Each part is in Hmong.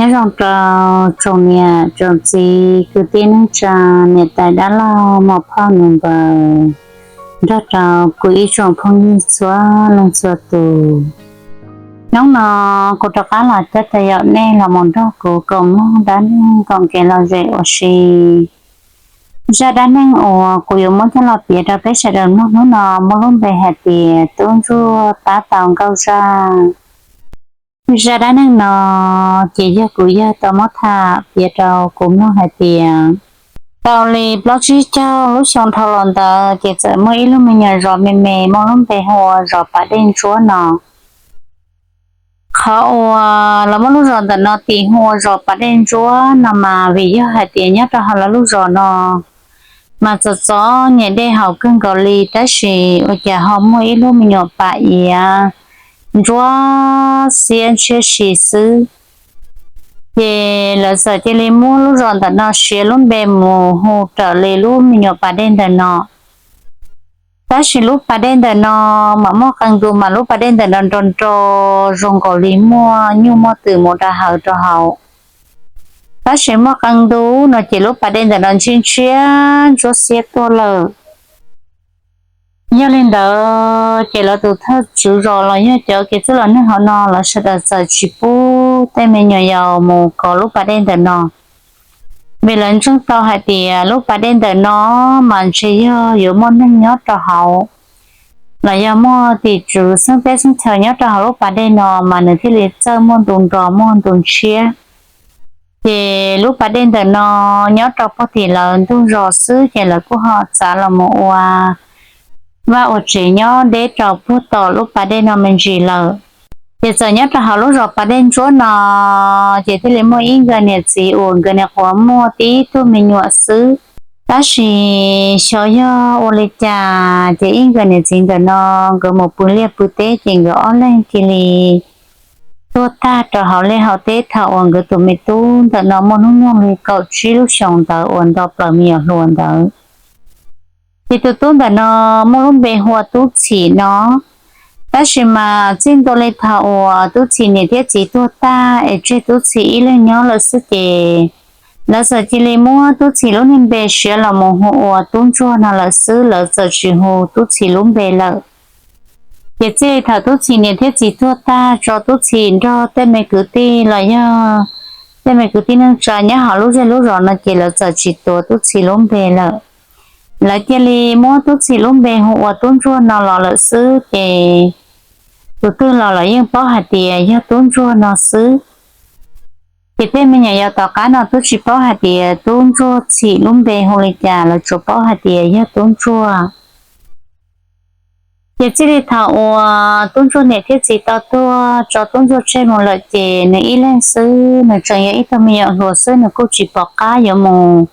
Nyob zoo rau tsoom niam tsoom txiv kwv tij neej tsa, niam tais dab laug muam phauj nus npawg, nrog rau kuv ib tsoom phooj ywg txhua leej txhua tus. Hnub no kuv rov qab los coj caw yaum nej los mus nrog kuv koom mloog dab neeg koom kev lom zem ua si. Zaj dab neeg uas kuv yuav muab coj los piav rau peb sawv daws mloog hnub no muaj lub npe hais tias Tub Ntsuag pab tau nkauj zaj. Zaj dab neeg no ces yog kuv yawg tau muab tham piav rau kuv mloog hais tias, tau li plaub tsib caug lub xyoo dhau los ntawd ces txawm muaj ib lub me nyuam zos me me muaj lub npe hu ua zos Pas Dej Ntsuab no. Qhov uas lawv muab lub zos ntawm no tis hu ua zos Pas Dej Ntsuab no mas vim yog hais tias nyob rau hauv lawv lub zos no mas txom txom nyem dej haus kawg nkaus li, tab sis ua cas ho muaj ib lub me nyuam pas iav ntsuab xiab ntshiab si xwb. Ces lawv txawm cia li muab lub zos ntawm no siv lub npe mus hu raws li lub me nyuam pas dej ntawm no. Tab sis lub pas dej ntawm no mas muaj qee ntu mas lub pas dej ntawm no nro nro zoo nkaus li muaj nyuj muaj twm mus da haws rau hauv. Tab sis muaj qee ntu no ces lub pas dej ntawm no ntshiab ntshiab ntsuab xiab tuaj lawm. Yog li ntawd ces lawv tus thawj tswv zos los yog cov kev txwj laus neeg hauv no lawv sawv daws txawm tsis pub tej me nyuam yaus mus kov lub pas dej ntawm no, vim lawv ntseeg tau hais tias lub pas dej ntawm no mas ntshe yog yuav muaj neeg nyob rau hauv, los yog muaj tim tswv xeeb teb xeeb chaw nyob rau hauv lub pas dej no mas nws thiaj li txawj muaj ntu nro muaj ntu ntshiab. Ces lub pas dej ntawm no nyob rau puag tim lawv ntug zos xwb ces lawv kuj ho txav los mus ua vaj ua tsev nyob deb rau puag tom lub pas dej no me ntsis lawm. Ces txawm nyob rau hauv lub zos Pas Dej Ntsuab no ces thiaj li muaj ib nkawd niam txiv uas nkawd niam quav muaj tib tug me nyuam xwb. Tab sis xyov yog ua li cas ces ib nkawd niam txiv ntawm no nkawd mus pw liaj pw teb ces nkawd ob leeg cia li tuag tag rau hauv liaj hauv teb thaum uas nkawd tus me tub ntawm no muaj hnub nyoog li kaum tsib lub xyoos ntawd uas nto plaws me nyuam hluas ntawd. Ces tus tub ntawm no muaj lub npe hu ua Tub Txhim no. Tab sis mas txij ntua li thaum uas Tub Txhim niam thiab txiv tuag tag es tseg Tub Txhim ib leeg nyob lawm xwb ces lawv txawm cia li muab Tub Txhim lub niag npe siav los mus hu ua Tub Ntsuag no lawm xwb, lawv txawm tsis hu Tub Txhim lub npe lawm. Ces txij li thaum Tub Txhim niam thiab txiv tuag tag tso Tub Txhim nrog tej me kwv tij los yog tej me kwv tij neej tsa nyob hauv lub zej lub zos no ces lawv txawm tsis tuav Tub Txhim lub npe lawm. Lawv cia li muab Tub Txhim lub npe hu ua Tub Ntsuag no los lawm xwb ces tus twg los los yeej paub hais tias yog Tub Ntsuag no xwb. Ces tej me nyuam yaus tom qab no twb tsis paub hais tias Tub Ntsuag Txhim lub npe hu li cas, lawv tsuas paub hais tias yog Tub Ntsuag. Ces txij li thaum uas Tub Ntsuag niam thiab txiv tau tuag tso Tub Ntsuag tseg mus lawm ces nws ib leeg xwb, nws tseem yog ib tug me nyuam hluas xwb, nws kuj tsis pom qab yuav mus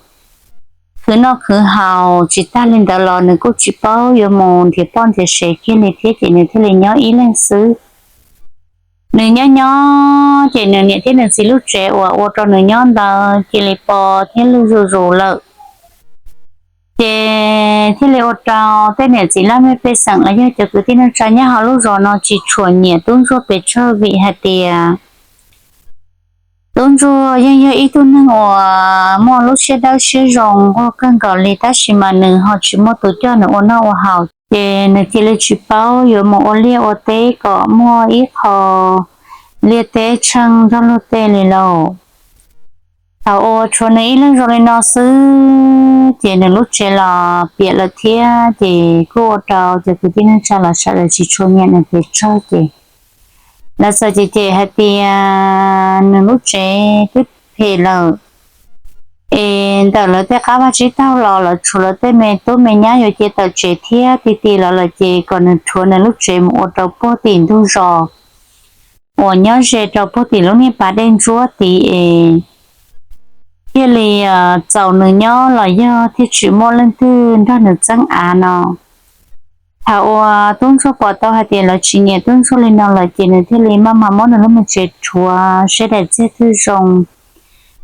khwv noj khwv haus, tsis tag li ntawd los nws kuj tsis paub yuav mus nrhiav poj nrhiav sev kiag li thiab ces nws thiaj li nyob ib leeg xwb. Nws nyob nyob ces nws niam thiab nws txiv lub tsev uas ua rau nws nyob ntawd cia li pos thiab lwj zuj zus lawm. Ces thiaj li ua rau tej niam txiv laj mej pej xeem los yog cov kwv tij neej tsa nyob hauv lub zos no tsis tshua nyiam Tub Ntsuag pes tsawg vim hais tias Tub Ntsuag yeej yog ib tug neeg uas muaj lub siab dawb siab zoo nquag kawg nkaus li, tab sis mas nws ho tsis muaj tus coj nws ua noj ua haus, ces nws cia li tsis paub yuav mus ua liaj ua teb kom muaj ib qho liaj teb tsheej nrog luag tej li lauj. Thaum uas tshuav nws ib leeg zoo li no xwb ces nws lub tsev los piam lawm thiab, ces kuj ua rau cov kwv tij neej tsa los sawv daws tsis tshua nyiam nws pes tsawg ces lawv txawm cem cem hais tias nws lub tsev twb phem lawm, es ntawm lawv tej qab vaj tsib taug los lawv tshuav lawv tej me tub me nyab yuav cia tawm tsev thiab, ti ti los lawm ces kom nws rhuav nws lub tsev mus ua rau puag tim ntug zos uas nyob ze rau puag tim lub niag pas dej ntsuab tid es thiaj li txaus nws nyob los yog thiaj tsis muaj leej twg nrog nws txeeb av no. Thaum uas Tub Ntsuag pom tau hais tias lawv tsis nyiam Tub Ntsuag li no lawm ces nws thiaj li maj mam muab nws lub me tsev rhuav, seb daim txiag twg zoo,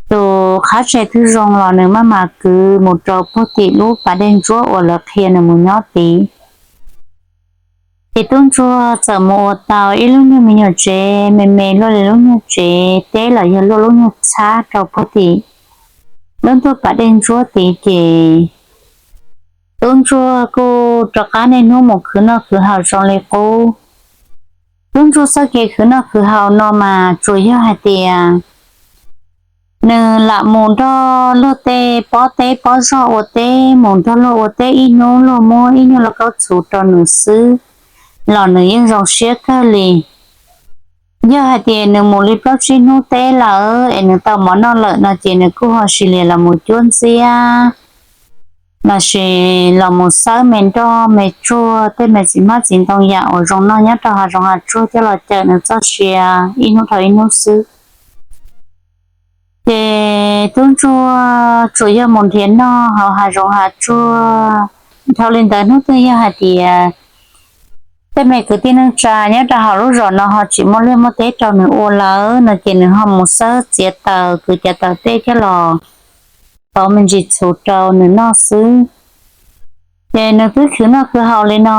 tus qhab tsev twg zoo los nws maj mam kwv mus rau puag tim lub pas dej ntsuab uas lawv qhia nws mus nyob tid. Ces tub ntsuag txawm mus ua tau ib lub nyuag me nyuag tsev me me luaj li lub nyuag tsev teb los yog luaj lub nyuag txhab rau puag tim lub ntuj pas dej ntsuab tid ces tub ntsuag kuj rov qab niaj hnub mus khwv noj khwv haus zoo li qub. Tub ntsuag txoj kev khwv noj khwv haus no mas tsuas yog hais tias nws lam mus nrog luag tej pob teb pob zog ua teb, mus nrog luag ua teb ib hnub luag muab ib nyuag lauj kaub txhuv rau nws xwb los nws yeej zoo siab kawg li. Yog hais tias nws mus li plaub tsib hnub teb lawm es nws tau mov noj lawm no ces nws kuj ho sis lias los mus cuab ntxiab los sis los mus xawb me nroj me tsuag tej me txiv hmab txiv ntoo yam uas zoo noj nyob rau hav zoov hav tsuag coj los cawm nws txoj sia ib hnub dhau ib hnub xwb. Ces tub ntsuag tsuas yog mus nrhiav noj hauv hav zoov hav tsuag. Dhau li ntawd hnub twg yog hais tias tej me kwv tij neej tsa nyob rau hauv lub zos no ho tsis muaj liaj muaj teb rau nws ua lawm no ces nws ho mus xawb txiav taws kwv cov taws tej coj los pauv me ntsis txhuv rau nws noj xwb. Ces nws twb khwv noj khwv haus li no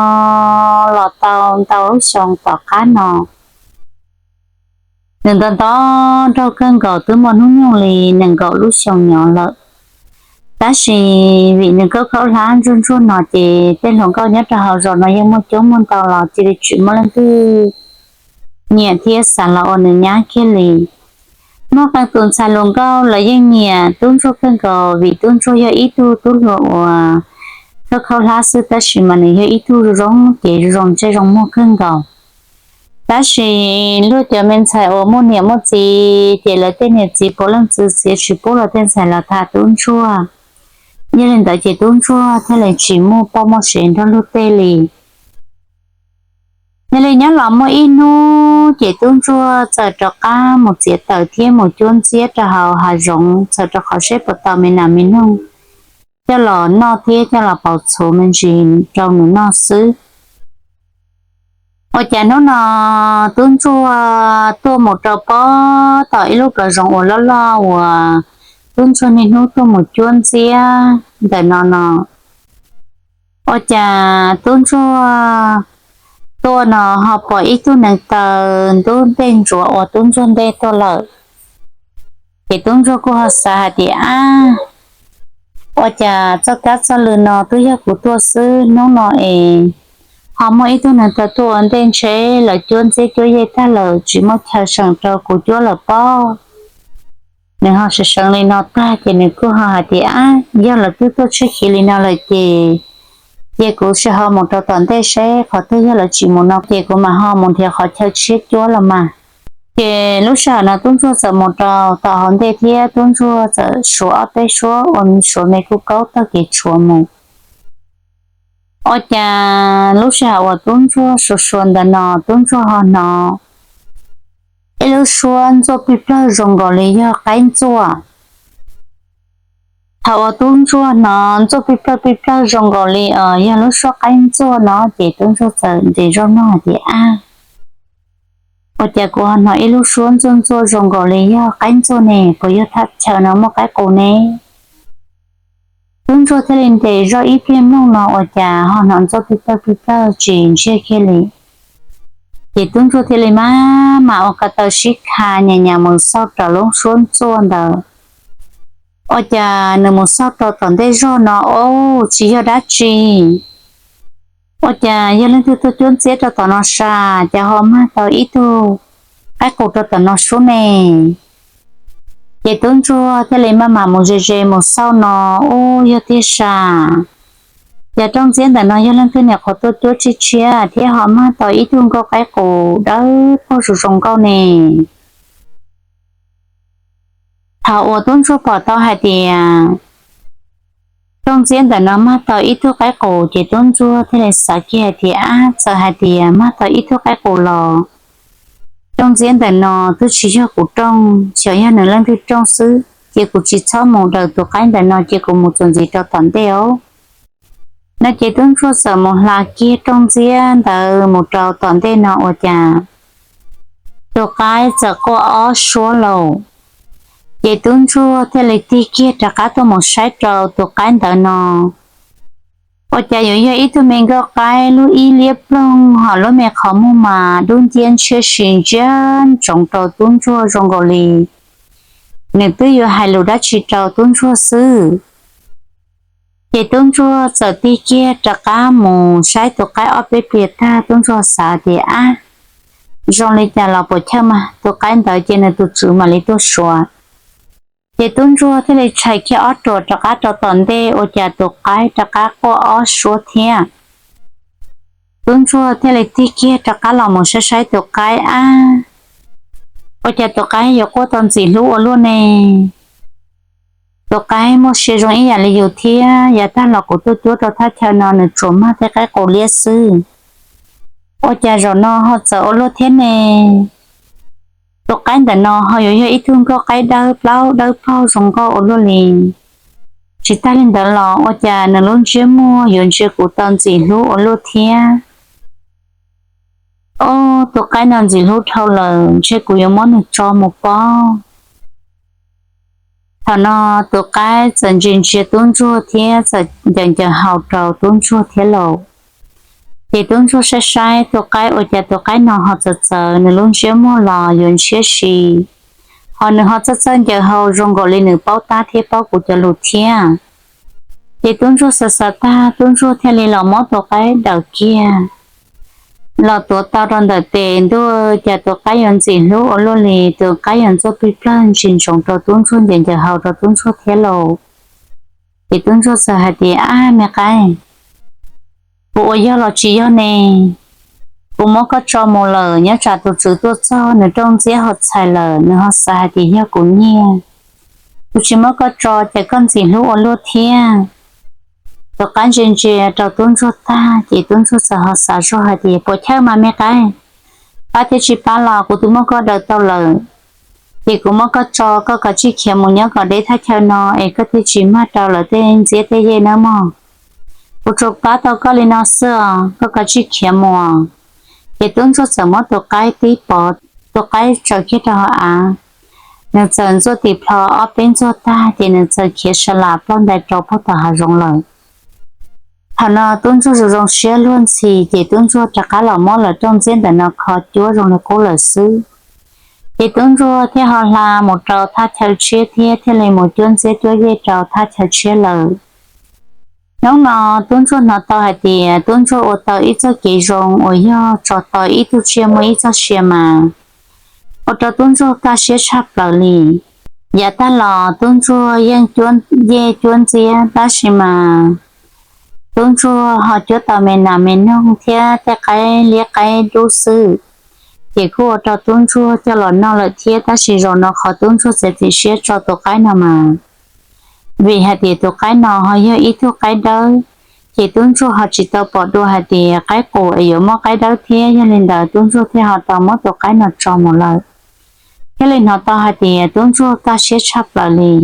los tau ntau lub xyoo tom qab no. Nws nto nto nraug kawg nkaus twb muaj hnub nyoog li nees nkaum lub xyoo nyob lawm. Tab sis vim nws khaub khaub hlab ntsuag ntsuag no ces tej hluas nkauj nyob rau hauv zos no yeej muaj coob muaj ntau los cia li tsis muaj leej twg nyiam thiab xav los ua nws nyab kiag li. Muaj qee tus ntxhais hluas nkauj lawv yeej nyiam tub ntsuag kawg nkaus vim tub ntsuag yog ib tug tub hluas uas khaub khaub hlab xwb tab sis mas nws yog ib tug zoo cev zoo ntsej zoo muag kawg nkaus. Tab sis luag cov me ntxhais uas muaj niam muaj txiv ces lawv tej niam txiv puav leej txwv txiav tsis pub luag tej ntxhais los tham tub ntsuag. Yog li ntawd ces tub ntsuag thiaj li tsis muaj poj muaj sev nrog luag tej li. Yog li nyob los muaj ib hnub ces tub ntsuag txawm rov qab mus txiav taws thiab mus cuab ntxiab rau hauv hav zoov txawm rau qhov seb puas tau me nas me noog coj los noj thiab coj los pauv txhuv me ntsis rau nws noj xwb. Ua cas hnub no tub ntsuag tuaj mus rau pob tom ib lub plawv zoov uas loj loj uas tub ntsuag niaj hnub tuaj mus cuab ntxiab ntawm no no. Ua cas tub ntsuag tuaj no ho pom ib tug neev taw ntub ntej ntsuav ua tub ntsuag ntej tuaj lawm. Ces tub ntsuag kuj ho xav hais tias, ab, ua cas txoj kab txoj lw no twb yog kuv tuaj xwb, hnub no es ho muaj ib tug neev taw tuaj ua ntej, ntshe lawv cuab ntxiab cuab yej tag lawm tsis muaj chaw seem rau kuv cuab lawm pob. Nws ho seev seev li no tag ces nws kuj ho hais tias, ab, yog lawv twb tuaj tshiab khiv li no lawm ces, ces kuv sim ho mus rau tom ntej seb qhov twg yog lawv tsis mus no ces kuv mam ho mus nrhiav qhov chaw tshiab cuab los mas. Ces lub sij hawm no tub ntsuag txawm mus rau tom hauv ntej thiab tub ntsuag txawm suav ob peb suab ua suav me kuj kaub taug kev tshuav mus. Ua cas lub sij hawm uas tub ntsuag suav suav ntawd no tub ntsuag ho hnov ib lub suab ntxuaj plig plawg zoo nkaus li yog qaib ntxuaj. Thaum uas tub ntsuag hnov ntxuaj plig plawg plig plawg zoo nkaus li yog lub suab qaib ntxuaj no ces tub ntsuag txawm nres zoj mloog hais tias, ab, ua cas kuv ho hnov ib lub suab ntxuaj ntxuaj zoo nkaus li yog qaib ntxuaj ne, puas yog thaj chaw no muaj qaib qus ne? Tub ntsuag thiaj li nres zoj ib pliag mloog no ua cas ho hnov ntxuaj plig plawg plig plawg tsis ntsiag kiag li. Ces tub ntsuag thiaj li maj mam ua ko taw sib kha nyas nyas mus xauj rau lub suab ntxuaj ntawd. Ua cas nws mus xauj rau tom ntej zog no, ub, tsis yog dab tsi. Ua cas yog leej twg tuaj cuab ntxiab rau tom no sas, cas ho mag tau ib tug qaib qus rau tom no suab me? Ces tub ntsuag thiaj li maj mam mus ze ze mus xauj no, ub, yog tiag sas. Cas rooj ntxiab ntawm no yog leej twg niam qhuav tuaj cuab tshiab tshiab thiab ho mag tau ib tug nkauj qaib qus dawb paug zoo zoo nkauj ne? Thaum uas tub ntsuag pom tau hais tias rooj ntxiab ntawm no mag tau ib tug qaib qus ces tub ntsuag thiaj li xav kiag hais tias, ab, txawm hais tias mag tau ib tug qaib qus los rooj ntxiab ntawm no twb tsis yog kuv rooj, xyov yog nws leej twg rooj xwb, ces kuv tsis txhob mus daws tus qaib ntawm no, ces kuv mus txuas ntxiv rau tom ntej os. No ces tub ntsuag txawm mus hla kiag rooj ntxiab ntawd mus rau tom ntej no ua cas tus qaib txawm quaj ob suab lauj. Ces tub ntsuag thiaj li tig kiag rov qab tuaj mus saib rau tus qaib ntawd no, Ua cas yuav yog ib tug me nkauj qaib lub ib liab ploog hos lub me qhov muag mas dub nciab ntshiab si ntsia ntsoov rau tub ntsuag zoo nkaus li nws twb yuav hais lus dab tsi rau tub ntsuag xwb. Ces tub ntsuag txawm tig kiag rov qab mus saib tus qaib ob peb pliag tag, tub ntsuag xav tias, ab, zoo li cas los puas chawj mas tus qaib ntawd ces nws tus tswv mam li tuaj suav. Ces tub ntsuag thiaj li tshais kiag ob ruam rov qab rau tom ntej, ua cas tus qaib rov qab quaj ob suab thiab. Tub ntsuag thiaj li tig kiag rov qab los mus saib saib tus qaib, ab, ua cas tus qaib yuav quaj tau ntxim hlub ua luaj ne? Tus qaib muaj sia zoo ib yam li yus thiab, yav tag los kuv tuaj cuab rau thaj chaw no nws tsuas mag tej qaib qus liab xwb. Ua cas zaum no ho txawm ua luaj thiab ne? Tus qaib ntawm no ho yuav yog ib tug nkauj qaib dawb plaub dawb paug zoo nkauj ua luaj li. Tsis tag li ntawd los ua cas nws lub ntsiab muag yuav ntsia kuv tau ntxim hlub ua luaj thiab. Ob, tus qaib no ntxim hlub dhau lawm, ntshe kuv yuav muab nws tso mus pob. Thaum no tus qaib txawm ntsia ntsia tub ntsuag thiab txawm ncaws ncaws haus rau tub ntsuag thiab lauj. Ces tub ntsuag saib saib tus qaib, ua cas tus qaib no ho txawv txawv, nws lub ntsiab muag los yuav ntshiab si, ho nws ho txawj txawj ncaws haus zoo nkaus li nws paub tab thiab paub kuv cov lus thiab. Ces tub ntsuag xav xav tag, tub ntsuag thiaj li los muab tus qaib daws kiag los tuav tau rau ntawm tes ntuj, cas tus qaib yuav ntxim hlub ua luaj li, tus qaib yuav ntxuaj plig plawg ntsis ntsoov rau tub ntsuag ncaws ncaws haus rau tub ntsuag thiab lauj. Ces tub ntsuag txawm hais tias, ab, me qaib, kuv ua yog los tsis yog ne? Kuv muab koj tso mus lawm, nyob tsam tus tswv tuaj txog nws rooj ntxiab ho txhais lawm, nws ho xav hais tias yog kuv nyiag. Kuv tsis muab koj tso ces koj ntxim hlub ua luaj thiab. Tus qaib ntsia ntsia rau tub ntsuag tag, ces tub ntsuag txawm ho xav zog hais tias, puas chawj mas me qaib, pab thiab tsis pab los kuv twb muab koj daws tau lawm. Ces kuv muab koj tso, koj kav tsij khiav mus nyob kom deb thaj chaw no es koj thiaj tsis mag rau lawv tej ntxiab tej yej nawb mog. Kuv tsuas pab tau koj li no xwb os, koj kav tsij khiav mus. Ces tub ntsuag txawm muab tus qaib tib pov, tus qaib tsaws kiag rau hauv av, nws txawm ntxuaj tim plho ob peb ntxuag tag ces nws txawm khiav sa las ploj ntais rau puag tom hav zoov lawm. Thaum no tub ntsuag zoo zoo siab luag ntxhi, ces tub ntsuag rov qab los muab lawv rooj ntxiab ntawm no kho cuab zoo li qub lawm xwb. Ces tub ntsuag thiaj ho hla mus rau thaj chaw tshiab thiab thiaj li mus cuab ntxiab cuab yej rau thaj chaw tshiab lawm. Hnub no tub ntsuag hnov tau hais tias tub ntsuag ua tau ib txoj kev zoo uas yog tso tau ib tug tsiaj muaj ib txoj sia mas ua rau tub ntsuag kaj siab tshaj plaws li. Yav tag los tub ntsuag yeej cuab yej cuab ntxiab, tab sis mas tub ntsuag ho cuab tau me nas me noog thiab tej qaib liab qaib dub xwb, ces kuj ua rau tub ntsuag coj los noj lawm thiab. Tab sis zaum no qhov tub ntsuag txiav txim siab tso tus qaib no mas vim hais tias tus qaib no ho yog ib tug qaib dawb, ces tub ntsuag ho tsis tau pom dua hais tias qaib qus es yuav muaj qaib dawb thiab. Yog li ntawd tub ntsuag thiaj ho tau muab tus qaib no tso mus lawm. Thiaj li hnov tau hais tias tub ntsuag kaj siab tshaj plaws li.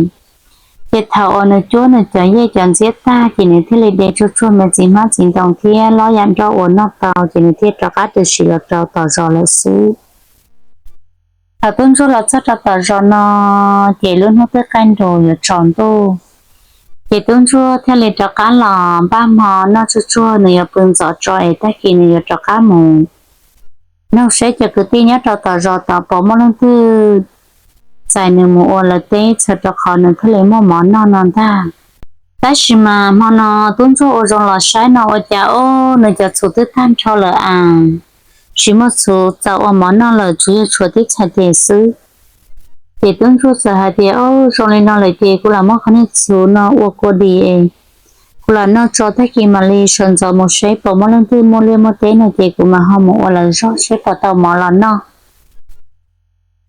Ces thaum uas nws cuab nws cov yej cov ntxiab tag ces nws thiaj li de tsuag tsuag me txiv hmab txiv ntoo thiab lob yam nroj uas noj tau ces nws thiaj rov qab tws sim los rau tom zos lawm xwb. Thaum tub ntsuag los txog rau tom zos no, ces lub hnub twb qaij nrus yuav tsaus ntuj, ces tub ntsuag thiaj li rov qab los npaj hmo noj tsuag tsuag nws yuav pw ntxov tso es tag kis nws yuav rov qab mus noog seb cov kwv tij nyob rau tom zos tod puas muaj leej twg txais nws mus ua lawv teb txhawm rau qhov nws thiaj li muaj mov noj no ntag. Tab sis mas hmo no tub ntsuag ua zoo los saib no ua cas ob nws cov txhuv twb tag nrho lawm as, tsis muaj txhuv txaus ua mov noj lawm, tsuas yog tshuav tib txhais tes xwb. Ces tub ntsuag txawm hais tias, Ob, zoo li no lawm ces kuv lam muab qhov niag txhuv no ua kua dis, kuv lam noj tso tag kis mam li sawv ntxov mus seb puas muaj leej twg muaj liaj muaj teb no ces kuv mam ho mus ua lawv zog seb puas tau mov los noj.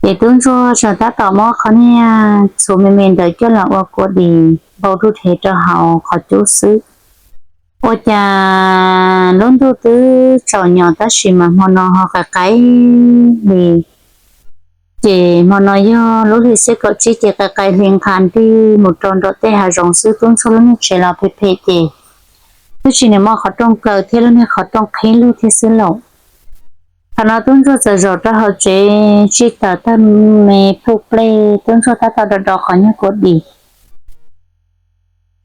Ces tub ntsuag tseem tab tom muab qhov niag txhuv me me ntawd coj los ua kua dis npau rub rhe rau hauv qhov cub xwb. Ua cas lub ntuj twb tsaus nyos tab sis mas hmo no ho qais qais li. Ces hmo no yog lub hli xiab kaum tsib ces qais qais hli nqa nrig mus rau nram tej hav zoov xwb, tub ntsuag lub niag tsev los phem phem ces twb tsis nws muaj qhov rooj kaw thiab lub niag qhov rooj qhib lug thiab xwb lauj. Thaum no tub ntsuag txawm zaum rau hauv tsev tsij tawm tag me plhuj plej, tub ntsuag tab tom do do qhov niag kua dis.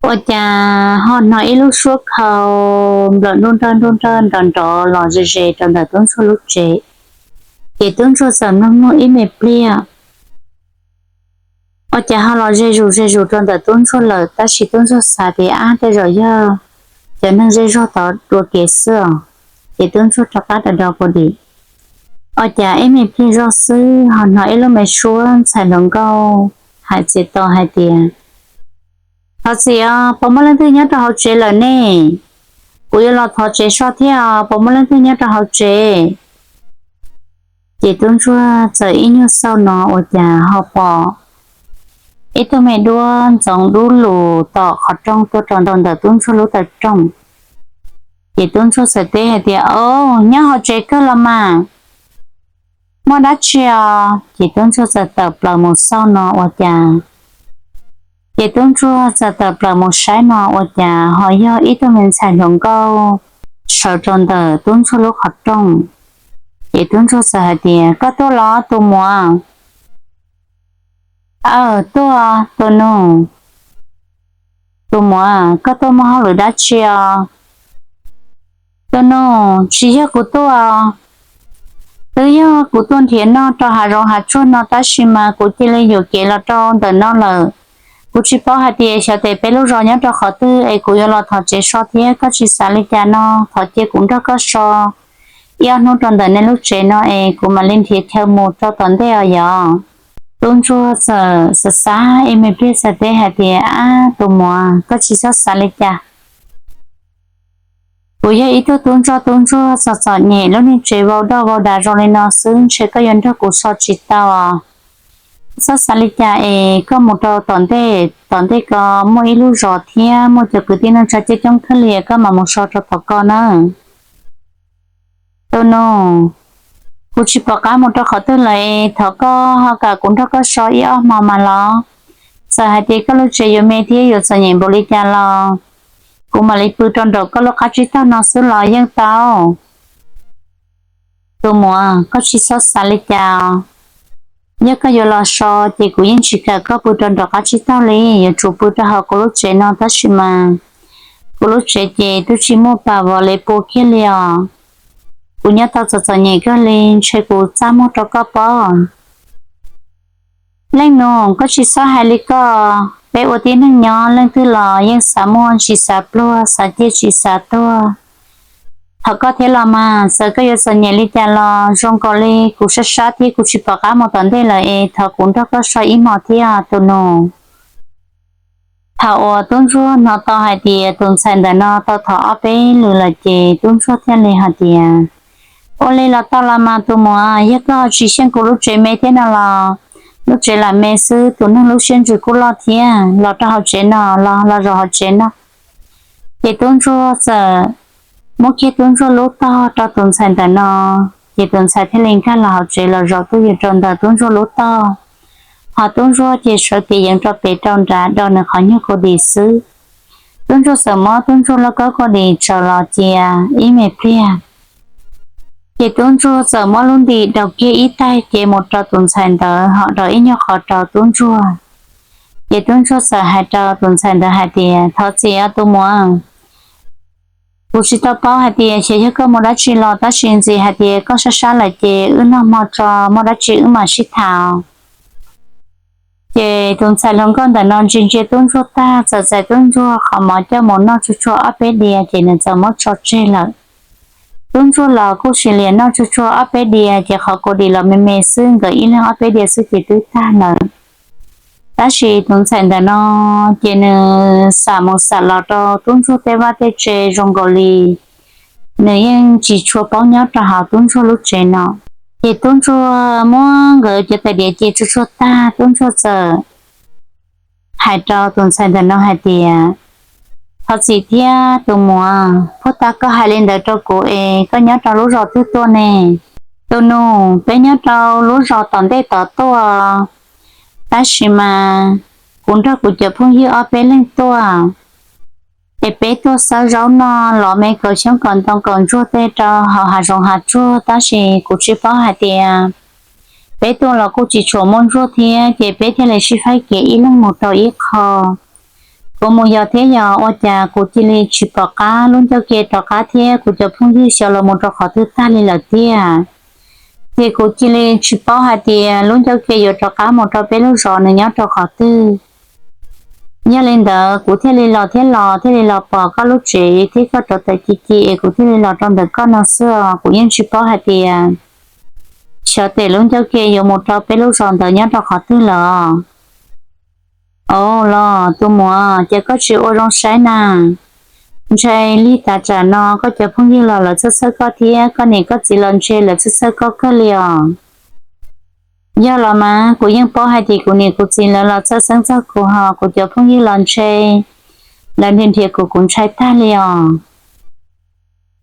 Ua cas ho hnov ib lub suab khau nplawm nruj nrawj nruj nrawj nrov nrov los ze ze rau ntawm tub ntsuag lub tsev. Ces tub ntsuag txawm mloog mloog ib me pliag, ua cas ho los ze zus ze zus rau ntawm tub ntsuag lawm, tab sis tub ntsuag xav tias ab tej zaum yog cov neeg zej zog tod dua kev xwb os. Ces tub ntsuag rov qab rau do ua dim, ua cas ib me pliag zoj xwb ho hnov ib lub me suab ntxhais hluas nkauj hais txias to hais tias, Thov txim os, puas muaj leej twg nyob rau hauv tsev lawm ne? Kuv yuav los thov tsev so thiab os, puas muaj leej twg nyob rau hauv tsev? Ces tub ntsuag txawm ib nyuag xauj no ua cas ho pom ib tug me duab ntxoov dub lug tom qhov rooj tuaj rau ntawm tub ntsuag lub taw rooj. Ces tub ntsuag txawm teb hais tias, Au, nyob hauv tsev kawg los mas, muaj dab tsi os? Ces tub ntsuag txawm tawm plaws mus xauj no ua cas, ces tub ntsuag txawm tawm plaws mus saib no ua cas ho yog ib tug me ntxhais hluas nkauj sawv rau ntawm tub ntsuag lub qhov rooj. Ces tub ntsuag txawm hais tias, Koj tuaj los tus muam? Aw, tuaj tus nus. Tus muam, koj tuaj muaj hauj lwm dab tsi os? Tus nus, tsis yog kuv tuaj, twb yog kuv tuaj nrhiav noj rau hav zoov hav tsuag no tab sis mas kuv cia li yuam kev los rau ntawm no lawm. Kuv tsis paub hais tias xyov tes peb lub zos nyob rau qhov twg es kuv yuav los thov tsev so thiab, koj tsis xav li cas no thov cia kuv nrog koj so ib ob hnub rau ntawm nej lub tsev no es kuv mam li nrhiav chaw mus rau tom ntej os yom. Tub ntsuag txawm xav xav ib me pliag txawm teb hais tias, Ab tus muam, koj tsis txhob xav li cas. Kuv yog ib tug tub ntsuag, tub ntsuag txom txom nyem, lub niag tsev vau doj vau dav zoo li no xwb ntshe koj yuav nrog kuv so tsis tau. Txhob xav li cas es koj mus rau tom ntej, tom ntej ko muaj ib lub zos thiab muaj cov kwv tij neej tsa coob coob kawg li, koj mam mus so rau tom ko nawb. Tus nus, kuv tsis pom qab mus rau qhov twg lawm, thov koj ho kam kuv nrog koj so ib ob hmo mas los. Txawm hais tias koj lub tsev yuav me thiab yuav txom nyem npaum li cas los kuv mam li pw rau nraum koj lub qab tsib taug no xwb los yeej tau. Tus muam, koj tsis txhob xav li cas. Yog koj yuav los so ces kuv yeej tsis kam koj pw rau nraum qab tsib taug li, yuav tsum pw rau hauv kuv lub tsev no tab sis mas kuv lub tsev ces twb tsis muaj pas vov li pua kiag li os. Kuv nyob tau txom txom nyem kawg li, ntshe kuv txaj muag rau koj pob. Leej nus, koj tsis txhob hais li ko, peb ua tib neeg nyob leej twg los yeej xav muaj tsis xav pluag, xav ciaj tsis xav tuag. Thov koj thiab los mas, txawm koj yuav txom nyem li cas los zoo nkaus li kuv sab sab thiab kuv tsis pom qab mus tom ntej lawm es thov kuv nrog koj so ib hmo thiab tus nus. Thaum uas tub ntsuag hnov tau hais tias tus ntxhais ntawm no tau thov ob peb lwm lawm ces tub ntsuag thiaj li hais tias, Ua li los tau los mas tus muam, yog koj tsis xyeej kuv lub tsev me thiab no los lub tsev lam me xwb, tus neeg lub siab ntsws kuj loj thiab, los rau hauv tsev no, los los zaum hauv tsev no. Ces tub ntsuag txawm muab kiag tub ntsuag lub tog rau tus ntxhais ntawm no, ces tus ntxhais thiaj li nkag los hauv tsev los zaum tuaj ywg rau ntawm tub ntsuag lub tog. Ho tub ntsuag ces sawv kev yeev rau pem rau nrad do nws qhov nyuag kua dis xwb. Tub ntsuag txawm muab tub ntsuag lub kua dis tsaws los cia ib me pliag, ces tub ntsuag txawm muab lub ntim daus kiag ib taig ces mus rau tus ntxhais ntawd ho daus ib nyuag qhov rau tub ntsuag. Ces tub ntsuag txawm hais rau tus ntxhais ntawd hais tias, Thov txim os tus muam, kuv tsis tau paub hais tias xyov yog koj mus dab tsi los, tab sis ntxiv hais tias koj sab sab lawm ces wb noj hmo tso, muaj dab tsi wb mam sib tham. Ces tus ntxhais hluas nkauj ntawm no ntsia ntsia tub ntsuag tag txawm txais tub ntsuag qhov mov coj mus noj tsuag tsuag ob peb diav ces nws txawm muab tso tseg lawm. Tub ntsuag los kuj sis lias noj tsuag tsuag ob peb diav ces qhov kua dis los me me xwb, nkawd ib leeg ob peb diav xwb ces twb tag lawm. Tab sis tus ntxhais ntawm no ces nws xam mus xam los rau tub ntsuag tej vaj tej tse zoo nkaus li nws yeej tsis tshua paub nyob rau hauv tub ntsuag lub tsev no. Ces tub ntsuag muab nkawd cov tais diav ces tsuag tsuag tag, tub ntsuag txawm hais rau tus ntxhais ntawm no hais tias, Thov txim thiab tus muam, phuaj tag koj hais li ntawd rau kuv es koj nyob rau lub zos twg tuaj ne? Tus nus, peb nyob rau lub zos tom ntej tod tuaj, tab sis mas kuv nrog kuv cov phooj ywg ob peb leeg tuaj es peb tuaj xawb zaub noj los me kaus xyoob kaus ntoo kaus ntsuag tej rau hauv hav zoov hav tsuag, tab sis kuv tsis paub hais tias peb tuaj los kuj tsis tshua muaj ntsuag thiab ces peb thiaj li sib faib kev ib leeg mus rau ib qho. Kuv mus yos thiab yos ua cas kuv cia li tsis pom qab lub ncauj ke rov qab thiab kuv cov phooj ywg xyov los mus rau qhov twg tag li lawm tiag. Ces kuv cia li tsis paub hais tias lub ncauj ke yuav rov qab mus rau peb lub zos nws nyob rau qhov twg. Yog li ntawd kuv thiaj li los thiab los thiaj li los pom koj lub tsev thiab koj rov tawm ci ci es kuv thiaj li los rau ntawm koj no xwb os. Kuv yeej tsis paub hais tias xyov tes lub ncauj ke yuav mus rau peb lub zos ntawd nyob rau qhov twg lawm. Au los tus muam, ces koj tsis ua zoo saib na. Ntshai lig tas tsam no koj cov phooj ywg los lawv txhawj txhawj koj thiab koj niam koj txiv los ntshe lawv txhawj txhawj koj kawg li os. Yog los mas kuv yeej paub hais tias kuv niam kuv txiv lawv los txhawj xeeb txog kuv, ho kuv cov phooj ywg los ntshe lawv nrhiav nrhiav kuv, kuv ntshai tag li os.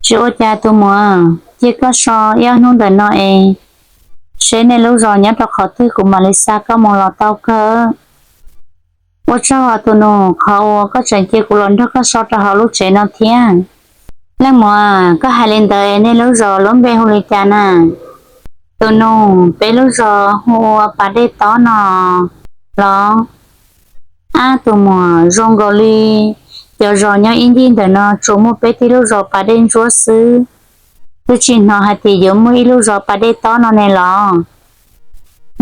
Tsis ua cas tus muam, cia koj so ib ob hnub ntawm no es seb nej lub zos nyob rau qhov twg kuv mam li xa koj mus los tau kawg. Ua tsaug tus nus, qhov uas koj tseem cia kuv los nrog koj so rau hauv lub tsev no thiab. Leej muam, koj hais li ntawd nej lub zos lub npe hu li cas na? Tus nus, peb lub zos hu ua Pas Dej Tob no los. Ab tus muam, zoo nkaus li cov zos nyob ib ncig ntawm no tsuas muaj peb tib lub zos Pas Dej Ntsuab xwb, twb tsis hnov hais tias yuav muaj ib lub zos Pas Dej Tob no ne los?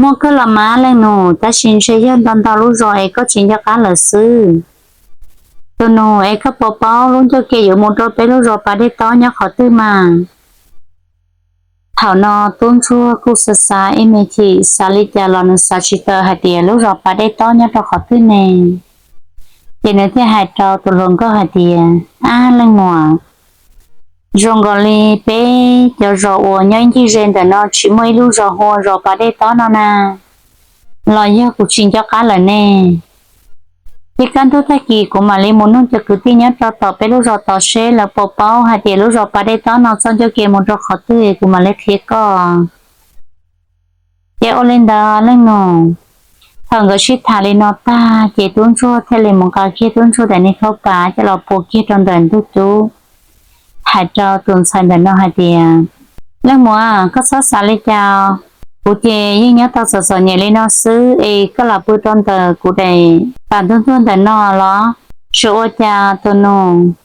Muaj kawg los mas leej nus, tab sis ntshe yog ntau ntau lub zos es koj tsis nco qab lawm xwb. Tus nus, es koj puas paub lub ncauj ke yuav mus rau peb lub zos Pas Dej Tob nyob qhov twg mas? Thaum no tub ntsuag kuj xav xav ib me chim, xav li cas los nws xav tsis tawm hais tias lub zos Pas Dej Tob nyob rau qhov twg ne. Ces nws thiaj hais rau tus hluas nkauj hais tias, ab leej muam, zoo nkaus li peb cov zos uas nyob ib ncig ze ntawm no tsis muaj ib lub zos hu ua zos Pas Dej Tob no na, los yog kuv tsis nco qab lawm ne. Ces kaj ntug tag kis kuv mam li mus nug cov kwv tij nyob rau tom peb lub zos tod seb lawv puas paub hais tias lub zos Pas Dej Tob no txoj ncauj ke mus rau qhov twg kuv mam li qhia koj. Ces ua li ntawd leej nus. Thaum nkawd sib tham li no tag ces tub ntsuag thiaj li mus nqa kiag tub ntsuag daim niag khaub pas coj los pua kiag rau ntawm ntug cub, hais rau tus ntxhais ntawm no hais tias, leej muam, koj txhob xav li cas, kuv ces yeej nyob tau txom txom nyem li no xwb es koj lam pw rau ntawm kuv daim pas ntug ntug ntawm no los? Tsis ua cas tus nus,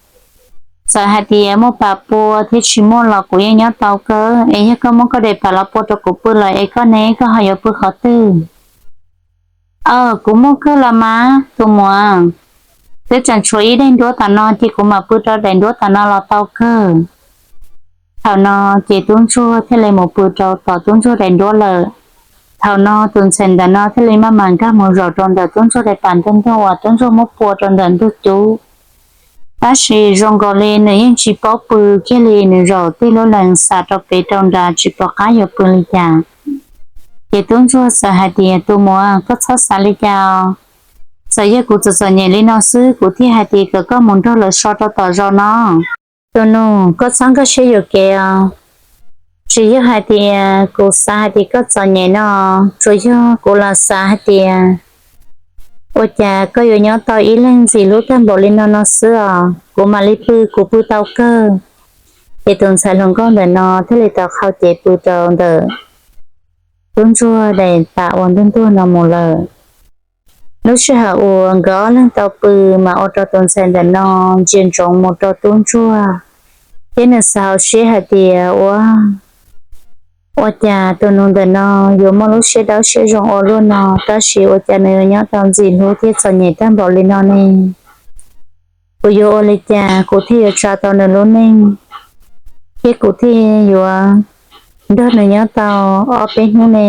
txawm hais tias muaj pas pua thiab tsis muaj los kuv yeej nyob tau kawg, es yog koj muab koj daim pas los pua rau kuv pw lawm es koj ne, koj ho yuav pw qhov twg? Aw, kuv muaj kawg los mas tus muam, twb tseem tshuav ib daim nruab tom no ces kuv mam pw rau daim nruab tom no los tau kawg. Thaum no ces tub ntsuag thiaj li mus pw rau tom tub ntsuag daim nruab lawm. Thaum no tus ntxhais ntawm no thiaj li maj mam nkag mus zaum rau ntawm tub ntsuag daim pas ntug ntug uas tub ntsuag muab pua rau ntawm ntug cub. Tab sis zoo nkaus li nws yeej tsis paub pw kiag li, nws zaum tij lub lees xav rau pem rau nrad tsis pom qab yuav pw li cas. Ces tub ntsuag txawm hais tias, tus muam, koj txhob xav li cas, txawm yog kuv txom txom nyem li no xwb kuv thiaj hais tias kom koj mus nrog lawv so rau tom zos no. Tus nus, koj txhob nkag siab yuam kev os. Tsis yog hais tias kuv xav hais tias koj txom nyem no, tsuas yog kuv lam xav hais tias ua cas koj yuav nyob tau ib leeg ntxim hlub tag npaum li no no xwb os, kuv mam li pw, kuv pw tau kawg. Ces tus ntxhais hluas nkauj ntawm no thiaj li tau qhau cev pw rau ntawm tub ntsuag daim pas uas ntug ntug no mus lawm. Lub sij hawm uas nkawd ob leeg tau pw mas ua rau tus ntxhais ntawm no ntsia ntsoov mus rau tub ntsuag, thiab nws xav hauv siab hais tias, ua, ua cas tus nus ntawm no yuav muaj lub siab dawb siab zoo ua luaj no, tab sis ua cas nws yuav nyob tau ntxim hlub thiab txom nyem tag npaum li no ne? Kuv yuav ua li cas kuv thiaj yuav tsa tau nws lub neej, thiab kuv thiaj yuav nrog nws nyob tau ob peb hnub ne?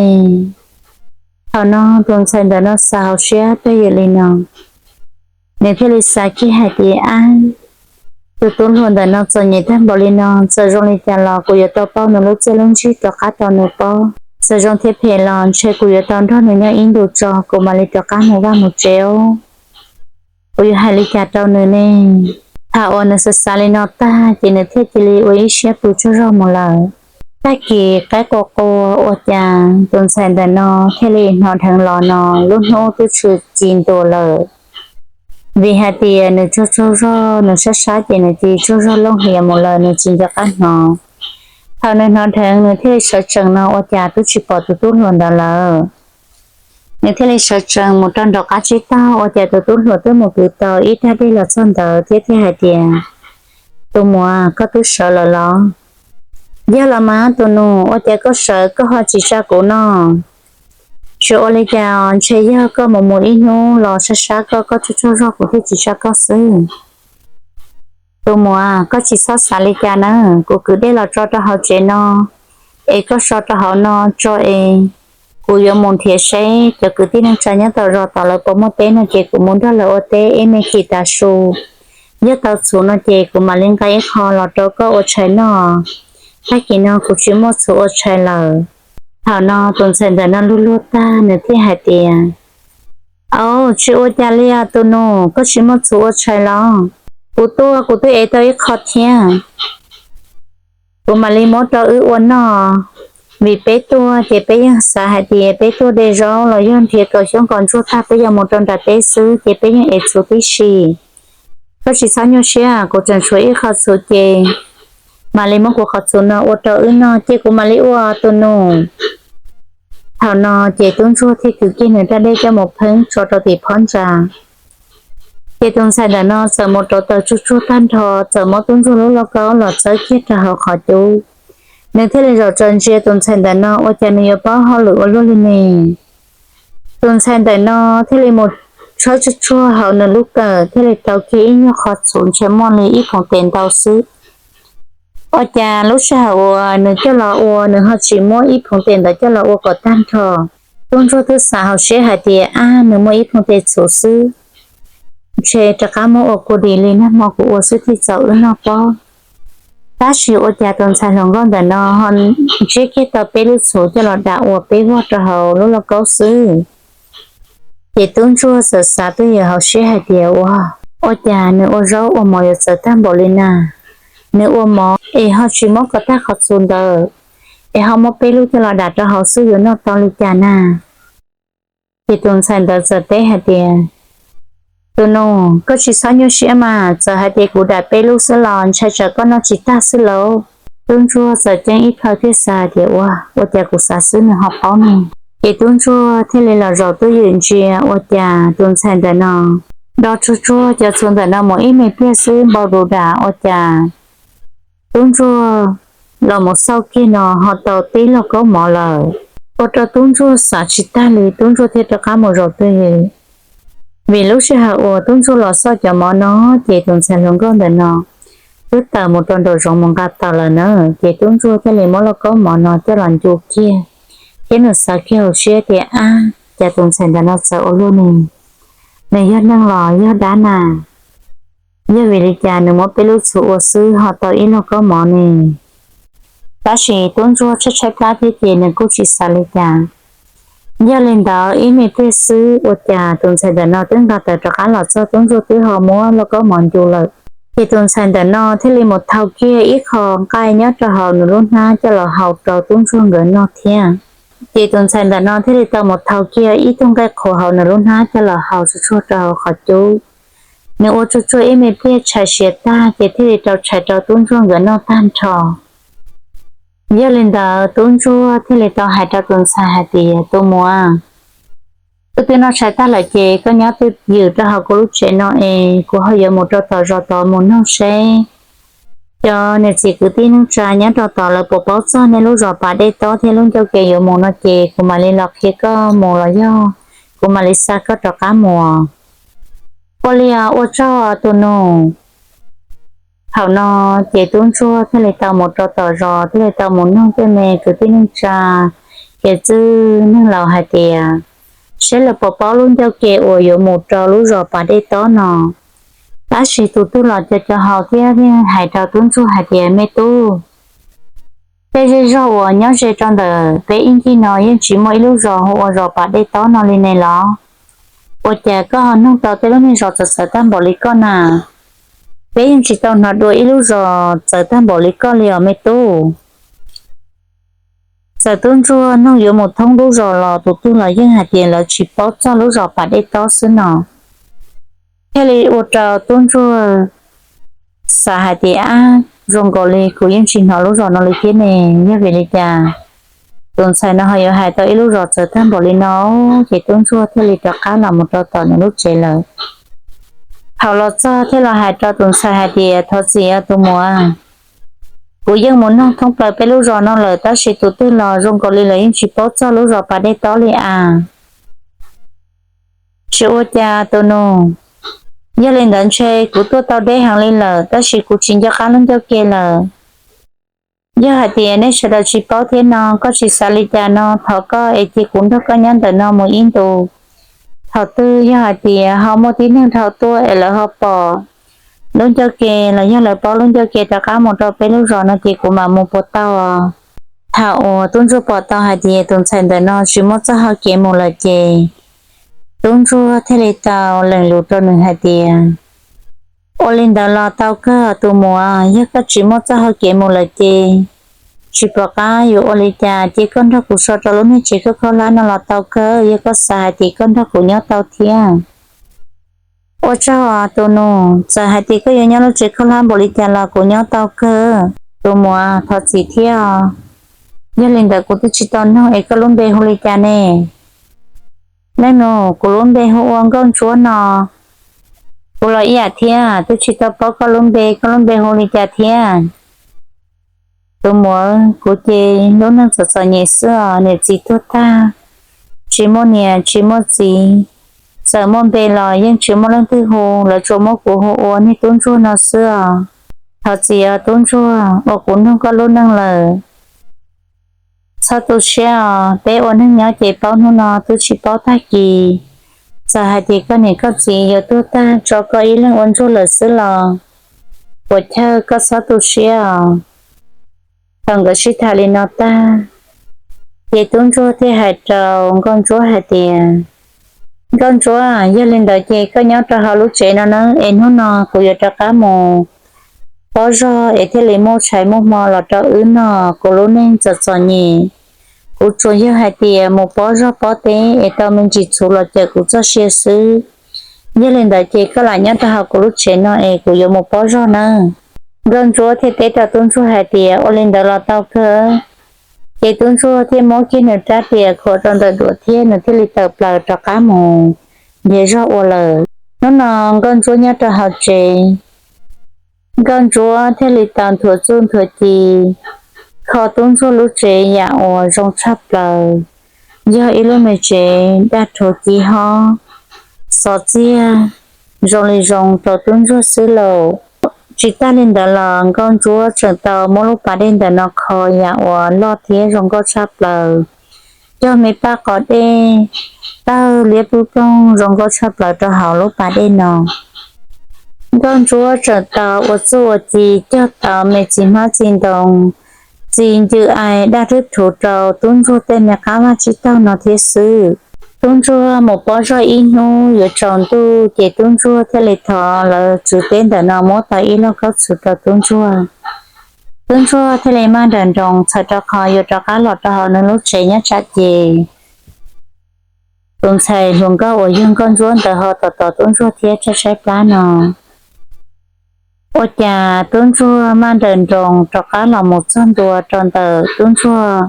Thaum no tus ntxhais ntawm no xav hauv siab twj ywm li no, nws thiaj li xav kiag hais tias, ab, tus tub hluas ntawm no txom nyem tag npaum li no, txawm zoo li cas los kuv yuav tau pauj nws lub txiaj lub ntsig rov qab rau nws paub. Txawm zoo thiab phem los ntshe kuv yuav tau nrog nws nyob ib ntus tso kuv mam li rov qab mus vaj mus tsev os. Kuv yuav hais li cas rau nws ne? Thaum uas nws xav xav li no tag ces nws thiaj cia li ua ib siab pw tsaug zog mus lawm. Tag kis qaib qua qua ua cas tus ntxhais ntawm no thiaj li hnov dheev los no lub hnub twb tshwm ci ntua lawm. Vim hais tias nws tsaug tsaug zog, nws sab sab ces nws cia li tsaug zog looj hiav mus lawm, nws tsis nco qab hnov. Thaum nws hnov dheev nws thiaj li sawv tsees no ua cas twb tsis pom tus tub hluas ntawd lawm. Nws thiaj li sawv tsees mus rau nraum qab tsib taug, ua cas tus tub hluas twb mus kwv tau ib rab dej los txog ntawd thiab thiaj hais tias, Tus muam, koj twb sawv lawm los? Yog los mas tus nus, ua cas koj sawv koj ho tsis tsa kuv no? Tsis ua li cas, ntshe yog koj mus mus ib hnub los sab sab koj, koj tsaug tsaug zog kuv thiaj tsis tsa koj xwb. Tus muam, koj tsis txhob xav li cas na, kuv kwv dej los tso rau hauv tsev no, es koj so rau hauv no tso es kuv yuav mus nrhiav seb cov kwv tij neej tsa nyob tom zos tom lawv puas muaj teb no ces kuv mus nrog lawv ua teb ib me chim tav su. Yog tau txhuv no ces kuv mam li nqa ib qho los rau koj ua tshais noj. Tag kis no kuv tsis muaj txhuv ua tshais lawm. Thaum no tus ntxhais ntawm no luag luag tag nws thiaj hais tias, Au, tsis ua cas li os tus nus, koj tsis muaj txhuv ua tshais los? Kuv tuaj kuv twb ev tau ib qho thiab. Kuv mam li muab rau wb ua noj, vim peb tuaj ces peb yeej xav hais tias peb tuaj de zaub los yog nrhiav kaus xyoob kaus ntsuag tag peb yuav mus rau nram teb xwb ces peb yeej ev txhuv tib si. Koj tsis txhob nyuaj siab, kuv tseem tshuav ib qho txhuv ces mam li muab kuv qhov txhuv no ua rau wb noj ces kuv mam li ua tus nus. Thaum no ces tub ntsuag thiaj kwv kiag nws rab dej coj mus pheeb tso rau tim phab ntsa. Ces tus ntxhais ntawm no txawm mus rauv taws tsuag tsuag tag nrho, txawm muab tub ntsuag lub lauj kaub los txawb kiag rau hauv qhov cub. Nws thiaj li zaum tso ntsia tus ntxhais ntawm no ua cas nws yuav paub hauj lwm ua luaj li ne. Tus ntxhais ntawm no thiaj li mus tshawb tsuag tsuag hauv nws lub kawm thiaj li rau kiag ib nyuag qho txhuv ntshe muaj li ib phoov tes ntau xwb. Ua cas lub sij hawm uas nws coj los ua nws ho tsis muab ib phoov tes ntawd coj los ua kom tag nrho. Tub ntsuag twb xav hauv siab hais tias, Ab, nws muaj ib phoov tes txhuv xwb, ntshe rov qab muab ua kua dis li nag hmo kuv ua xwb thiaj txaus wb noj pob. Tab sis ua cas tus ntxhais hluas nkauj ntawm no ho ntsib kiag tau peb lub txhuv coj los dam ua peb vog rau hauv lub lauj kaub xwb. Ces tub ntsuag txawm xav twj ywm hauv siab hais tias, Ua, ua cas nws ua zaub ua mov yuav txawv tag npaum li na? Nws ua mov es ho tsis muab kom tag qhov txhuv ntawd, es ho muab peb lub coj los dam rau hauv xwb yuav noj tau li cas na? Ces tus ntxhais ntawd txawm teb hais tias, Tus nus, koj tsis txhob nyuaj siab mas, txawm hais tias kuv dam peb lub xwb los ntshai tsam koj noj tsis tag xwb lauj. Tub ntsuag txawm ceeb ib plhaw thiaj xav hais tias, Ua, ua cas kuv xav xwb nws ho paub ne? Ces tub ntsuag thiaj li los zaum twj ywm ntsia ua cas tus ntxhais ntawm no do tsuag tsuag cov txhuv ntawm no mus ib me pliag xwb npau du dam ua cas tub ntsuag los mus xauj kiag no ho tau tib lauj kaub mov lawm. Ua rau tub ntsuag xav tsis tag li, tub ntsuag thiaj rov qab mus zaum twj ywm. Vim lub sij hawm uas tub ntsuag los xauj cov mov no ces tus ntxhais hluas nkauj ntawm no twb tawm mus rau nraum zoov mus nqa taws lawm na. Ces tub ntsuag thiaj li muab lauj kaub mov no coj los ncu kiag, thiab nws xav kiag hauv siab tias, Ab, cas tus ntxhais ntawm no txawv ua luaj ne? Nws yog neeg los yog dab na? Yog vim li cas nws muab peb lub txhuv ua xwb ho tau ib lauj kaub mov ne? Tab sis tub ntsuag tshaib tshaib plab thiab ces nws kuj tsis xav li cas. Yog li ntawd ib me pliag xwb ua cas tus ntxhais ntawm no twb nqa taws rov qab los txog, tub ntsuag twb ho muab lauj kaub mov ncu lawm. Ces tus ntxhais ntawm no thiaj li mus thau kiag ib qho nqaij nyob rau hauv nws lub hnab coj los hau rau tub ntsuag nkawd noj thiab. Ces tus ntxhais ntawm no thiaj li tau mus thau kiag ib tug nqaij qhuav hauv nws lub hnab coj los hau tsuag tsuag rau hauv qhov cub. Nws ua tsuag tsuag ib me pliag tshais siav tag ces thiaj li rau tshais rau tub ntsuag nkawd noj tag nrho. Yog li ntawd tub ntsuag thiaj li tau hais rau tus ntxhais hais tias, Tus muam, wb twb noj tshais tag lawm ces koj nyob twj ywm rau hauv kuv lub tsev no es kuv ho yuav mus rau tom zos tod mus noog seb cov niam txiv kwv tij neej tsa nyob rau tod lawv puas paub txog nej lub zos pas dej tob thiab lub ncauj ke yuav mus no ces kuv mam li los qhia koj mus los yog kuv mam li xa koj rov qab mus. Ua li os, ua tsaug tus nus. Thaum no ces tub ntsuag thiaj li tau mus rau tom zos, thiaj li tau mus noog tej me kwv tij neej tsa, ces txwj neeg laus hais tias, seb lawv puas paub lub ncauj ke uas yuav mus rau lub zos pas dej tob no. Tab sis tus twg los co co hau thiab hais rau tub ntsuag hais tias, Me tub, tej zej zog uas nyob ze rau ntawm peb ib ncig no yeej tsis muaj ib lub zos hu ua zos pas dej tob no li ne los? Ua cas koj ho noog tau tej lub niag zos txawv txawv tag npaum li koj na? Peb yeej tsis tau hnov dua ib lub zos txawv tag npaum li koj li os me tub. Txawm tub ntsuag noog yuav mus thoob lub zos los tus twg los yeej hais tias lawv tsis paub txog lub zos pas dej tob xwb no. Thiaj li ua rau tub ntsuag xav hais tias, Ab, zoo nkaus li kuv yeej tsis hnov lub zos no li thiab ne, yog vim li cas Tus ntxhais no ho yuav hais tau ib lub zos txawv tag npaum li no, ces tub ntsuag thiaj li rov qab los mus rau tom nws lub tsev lawm. Thaum los txog thiaj los hais rau tus ntxhais hais tias, thov txim os tus muam, kuv yeej mus noog thoob plaws peb lub zos no lawm, tab sis tus twg los zoo nkaus li lawv yeej tsis paub txog lub zos pas dej tob li as. Tsis ua cas tus nus, yog li ntawd ntshe kuv tuaj tau deb heev li lawm, tab sis kuv tsis nco qab lub ncauj ke lawm. Yog hais tias nej sawv daws tsis paub thiab no, koj tsis xav li cas no, thov koj es cia kuv nrog koj nyob ntawm no mus ib ntus. Thaum twg yog hais tias ho muaj tib neeg dhau tuaj es lawv ho pom lub ncauj ke los yog lawv paub lub ncauj ke rov qab mus rau peb lub zos no ces kuv mam mus puas tau. Thaum uas tub ntsuag pom tau hais tias tus ntxhais ntawm no tsis muaj txoj hau kev mus lawm ces tub ntsuag thiaj li tau lees lus rau nws hais tias, ua li ntawd los tau kawg tus muam, yog koj tsis muaj txoj hau kev mus lawm ces tsis pom qab yuav ua li cas, cia koj nrog kuv so rau lub niag tsev khaub khaub hlab no los tau kawg, yog koj xav hais tias koj nrog kuv nyob tau thiab. Ua tsaug tus nus, txawm hais tias koj yuav nyob lub tsev khaub hlab npaum li cas los kuv nyob tau kawg. Tus muam, thov txim thiab, yog li ntawd kuv twb tsis tau noog es koj lub npe hu li cas ne? Leej nus, kuv lub npe hu ua Nkauj Ntsuab no. Kuv los ib yam thiab, twb tsis tau paub koj lub npe, koj lub npe hu li cas thiab? Tus muam, kuv ces lub neej txom txom nyem xwb os, niam txiv tuag tag, tsis muaj niam tsis muaj txiv, txawm muaj npe los yeej tsis muaj leej twg hu, lawv tsuas muab kuv hu ua niag tub ntsuag no xwb os. Thov txim os tub ntsuag uas kuv nug koj lub neej lawm. Txhob tu siab os, peb ua neeg nyob ces paub hnub no twb tsis paub tag kis. Txawm hais tias koj niam koj txiv yuav tuag tag tso koj ib leeg ua ntsuag lawm xwb los puas chawj, koj txhob tu siab os. Thaum nkawd sib tham li no tag, ces tub ntsuag thiaj hais rau nkauj ntsuab hais tias, nkauj ntsuab, yog li ntawd ces koj nyob rau hauv lub tsev no nawb, es hnub no kuv yuav rov qab mus pob zog es thiaj li muaj tshais muaj hmo los rau wb noj, kuv lub neej txom txom nyem. Kuv tsuas yog hais tias mus pob zog pob teb es tau me ntsis txhuv los cawm kuv txoj sia xwb. Yog li ntawd ces koj lam nyob rau hauv kuv lub tsev no es kuv yuav mus pob zog nawb. Nkauj ntsuab thiaj teb rau tub ntsuag hais tias, ua li ntawd los tau kawg. Ces tub ntsuag thiaj muab kiag nws rab riam khuam rau ntawm duav thiab nws thiaj li tawm plaws rov qab mus nrhiav zog ua lawm. Hnub no nkauj ntsuab nyob rau hauv tsev, nkauj ntsuab thiaj li tau nthuav txuj nthuav ci kho tub ntsuag lub tsev yam uas zoo tshaj plaws, yog ib lub me tsev daj rhuv ci hob, xov txiag zoo li zoo rau tub ntsuag xwb lauj. Tsis tag li ntawd los nkauj ntsuab tseem tau muab lub pas dej ntawm no kho yam uas loj thiab zoo nkauj tshaj plaws, cog me paj qos dej tawg liab ploog ploog zoo nkauj tshaj plaws rau hauv lub pas dej no. Nkauj ntsuab tseem tau ua txuj ua ci cog tau me txiv hmab txiv ntoo, txiv ncw ai daj rhuv rhuv rau tub ntsuag tej me qab vaj tsib taug no thiab xwb. Tub ntsuag mus pob zog ib hnub yuav tsaus ntuj ces tub ntsuag thiaj li thov lawv tswv teb ntawm no muab tau ib lauj kaub txhuv rau tub ntsuag. Tub ntsuag thiaj li maj nrawm nroos txhawm rau qhov yuav rov qab los rau hauv nws lub tsev nyob tsam ces tus ntxhais hluas nkauj uas yog nkauj ntsuab ntawd ho tos tos tub ntsuag thiab tshaib tshaib plab no. Ua cas tub ntsuag maj nrawm nroos rov qab los mus txog ntua rau ntawm tub ntsuag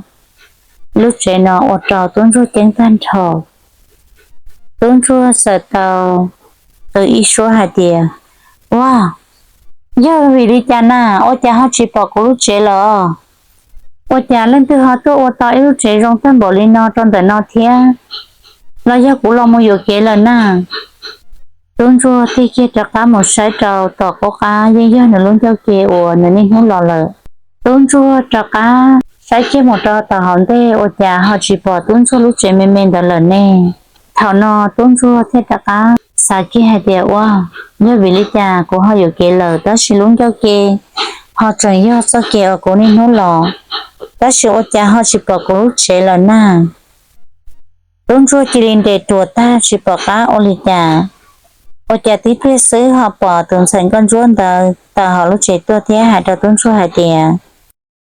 lub tsev no ua rau tub ntsuag ceeb tag nrho. Tub ntsuag txawm tau qw ib suab hais tias, ua, yog vim li cas na, ua cas ho tsis pom kuv lub tsev lawm? Ua cas leej twg ho tuaj ua tau ib lub tsev zoo tag npaum li no rau ntawm no thiab? Los yog kuv los mus yuam kev lawm na? Tub ntsuag tig kiag rov qab mus saib rau tom qub qab yeej yog nws lub ncauj ke uas nws niaj hnub los lawm. Tub ntsuag rov qab saib kiag mus rau tom hauv ntej ua cas ho tsis pom tub ntsuag lub tsev me me ntawd lawm ne. Thaum no tub ntsuag thiaj rov qab xav kiag hais tias, ua, yog vim li cas kuv ho yuam kev lawm tab sis lub ncauj ke ho tseem yog txoj kev uas kuv niaj hnub los, tab sis ua cas ho tsis pom kuv lub tsev lawm na? Tub ntsuag cia li nres ruam tag tsis pom qab ua li cas. Ua cas tib pliag xwb ho pom tus ntxhais nkauj ntsuab ntawd tawm hauv lub tsev tuaj thiab hais rau tub ntsuag hais tias,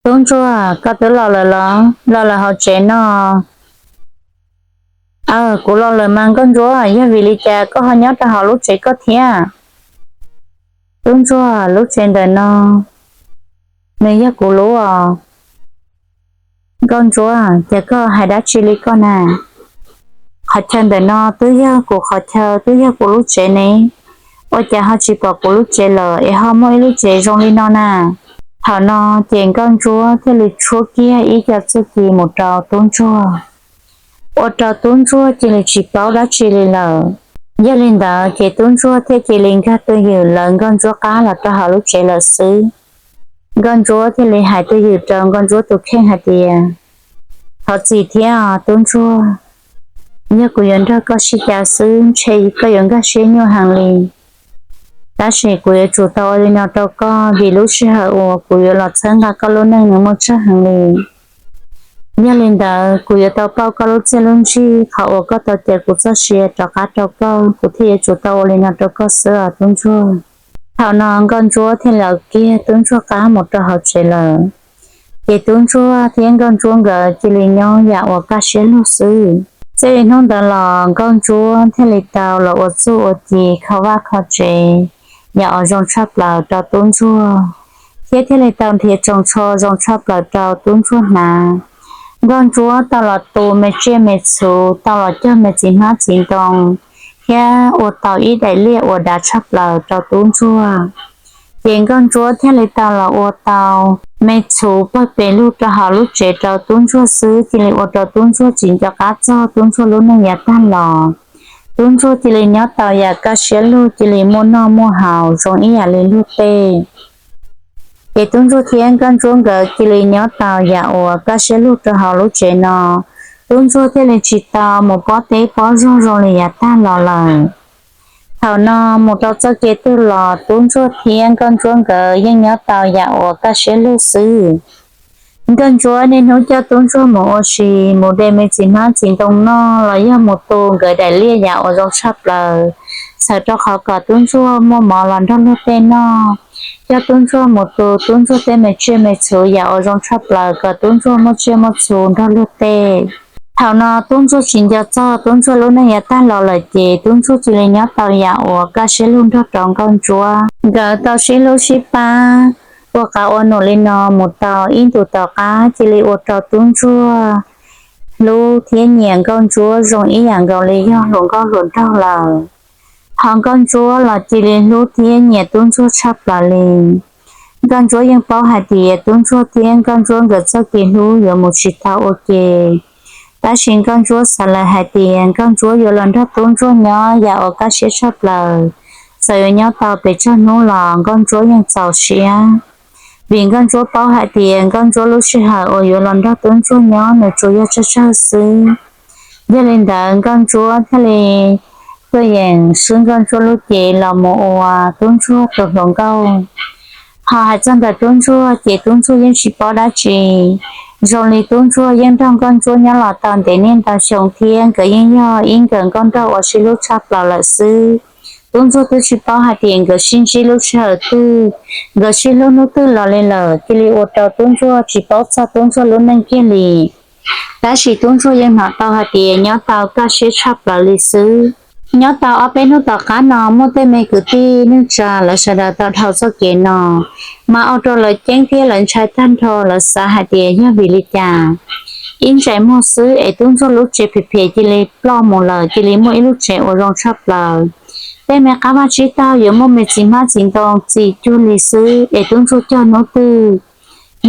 tub ntsuag, koj twb los lawm los? Los lawm hauv tsev no? Aw, kuv los lawm mas nkauj ntsuab, yog vim li cas koj ho nyob rau hauv lub tsev koj thiab? Tub ntsuag, lub tsev ntawm no nws yog kuv lub os. Nkauj Ntsuab, cas koj hais dab tsi li koj na? Qhov chaw ntawm no twb yog kuv qhov chaw, twb yog kuv lub tsev ne, ua cas ho tsis pom kuv lub tsev lawm es ho muaj ib lub tsev zoo li no na? Thaum no ces Nkauj Ntsuab thiaj li tshuab kiag ib co txuj ci mus rau Tub Ntsuag, ua rau Tub Ntsuag cia li tsis paub dab tsi li lawm. Yog li ntawd ces Tub Ntsuag thiaj cia li nkag twj ywm lawv Nkauj Ntsuab qab los rau hauv lub tsev lawm xwb. Nkauj Ntsuab thiaj li hais twj ywm rau Nkauj Ntsuab tus kheej hais tias, thov txim thiab os Tub Ntsuag, yog kuv yuav nrog koj sib cav xwb ntshe koj yuav nkag siab nyuaj heev li. Tab sis kuv yuav tsum tau ua li no rau koj vim lub sij hawm uas kuv yuav los txhawb nqa koj lub neej nws muaj tsaug heev li. Yog li ntawd kuv yuav tau pauj koj lub txiaj lub ntsig qhov uas koj tau cawm kuv txoj sia rov qab rau koj, kuv thiaj yuav tsum tau ua li no rau koj xwb os Tub Ntsuag. Thaum no Nkauj Ntsuab thiaj li kiag Tub Ntsuag qab mus rau hauv tsev lawm. Ces Tub Ntsuag thiab Nkauj Ntsuab nkawd cia li nyob yam uas kaj siab lug xwb. Txij li hnub ntawd los Nkauj Ntsuab thiaj li tau los ua txuj ua ci kho vaj kho tsev yam uas zoo tshaj plaws rau Tub Ntsuag, thiab thiaj li tau nrhiav tsoos tsho zoo tshaj plaws rau Tub Ntsuag hnav. Nkauj Ntsuab tau los tu me tsiaj me txhu, tau los cog me txiv hmab txiv ntoo, thiab ua tau ib daim liaj uas dav tshaj plaws rau Tub Ntsuag. Ces Nkauj Ntsuab thiaj li tau los ua tau me txhu pawg pes lug rau hauv lub tsev rau Tub Ntsuag xwb, cia li ua rau Tub Ntsuag tsis nco qab txog Tub Ntsuag lub neej yav tag los. Tub Ntsuag cia li nyob tau yam kaj siab lug, cia li muaj noj muaj haus zoo ib yam li luag tej. Ces Tub Ntsuag thiab Nkauj Ntsuab nkawd cia li nyob tau yam uas kaj siab lug rau hauv lub tsev no. Tub Ntsuag thiaj li tsis tau mus pob teb pob zog zoo li yav tag los lawm. Thaum no mus rau txoj kev twg los Tub Ntsuag thiab Nkauj Ntsuab nkawd yeej nyob tau yam uas kaj siab lug xwb. Nkauj Ntsuab niaj hnub coj Tub Ntsuag mus ua si, mus de me txiv hmab txiv ntoo noj los yog mus tu nkawd daim liaj yam uas zoo tshaj plaws, txhawm rau qhov kom Tub Ntsuag muaj mov los nrog luag tej noj, coj Tub Ntsuag mus tu Tub Ntsuag tej me tsiaj me txhu yam uas zoo tshaj plaws kom Tub Ntsuag muaj tsiaj muaj txhu nrog luag tej. Thaum no Tub Ntsuag tsis nco txog Tub Ntsuag lub neej yav tag los lawm ces Tub Ntsuag cia li nyob tau yam uas kaj siab lug nrog rau Nkauj Ntsuab. Nkawd tau sib hlub sib pab ua qav ua num li no mus tau ib ntus tom qab cia li ua rau Tub Ntsuag hlub thiab nyiam Nkauj Ntsuab zoo ib yam nkaus li yog hluas nkauj hluas nraug lawm. Ho Nkauj Ntsuab los cia li hlub thiab nyiam Tub Ntsuag tshaj plaws li. Nkauj Ntsuab yeej paub hais tias Tub Ntsuag thiab Nkauj Ntsuab nkawd txoj kev hlub yuav mus tsis tau ua ke, tab sis Nkauj Ntsuab xav lawm hais tias Nkauj Ntsuab yuav los nrog Tub Ntsuag nyob yam uas kaj siab tshaj plaws. Txawm yuav nyob tau pes tsawg hnub los Nkauj Ntsuab yeej txaus siab, vim Nkauj Ntsuab paub hais tias Nkauj Ntsuab lub sij hawm uas yuav los nrog Tub Ntsuag nyob nws tsuas yog tsawg tsawg xwb. Yog li ntawd Nkauj Ntsuab thiaj li tuaj yeem swb Nkauj Ntsuab lub cev los mus ua Tub Ntsuag tus hluas nkauj. Ho hais txog ntawm Tub Ntsuag ces Tub Ntsuag yeej tsis paub dab tsi, zoo li Tub Ntsuag yeej nrog Nkauj Ntsuab nyob los tau ntev niaj ntau xyoo thiab nkawd yeej yog ib nkawm nkauj nraug uas sib hlub tshaj plaws lawm xwb. Tub Ntsuag twb tsis paub hais tias nkawd sib ntsib lub sij hawm twg, nkawd sib hlub hnub twg los li lawm, cia li ua rau Tub Ntsuag tsis paub txog Tub Ntsuag lub neej kiag li. Tab sis Tub Ntsuag yeej hnov tau hais tias nyob tau kaj siab tshaj plaws li xwb. Nyob tau ob peb hnub tom qab no muaj tej me kwv tij neej tsa lawv sawv daws tau dhau txoj kev no, mas ua rau lawv ceeb thiab lawv ntshai tag nrho, lawv xav hais tias yog vim li cas ib ntsais muag xwb es Tub Ntsuag lub tsev phem phem cia li ploj mus lawm, cia li muaj ib lub tsev uas zoo tshaj plaws. Tej me qab vaj tsib taug yuav muaj me txiv hmab txiv ntoo txi cuag li xwb es Tub Ntsuag cog hnub twg.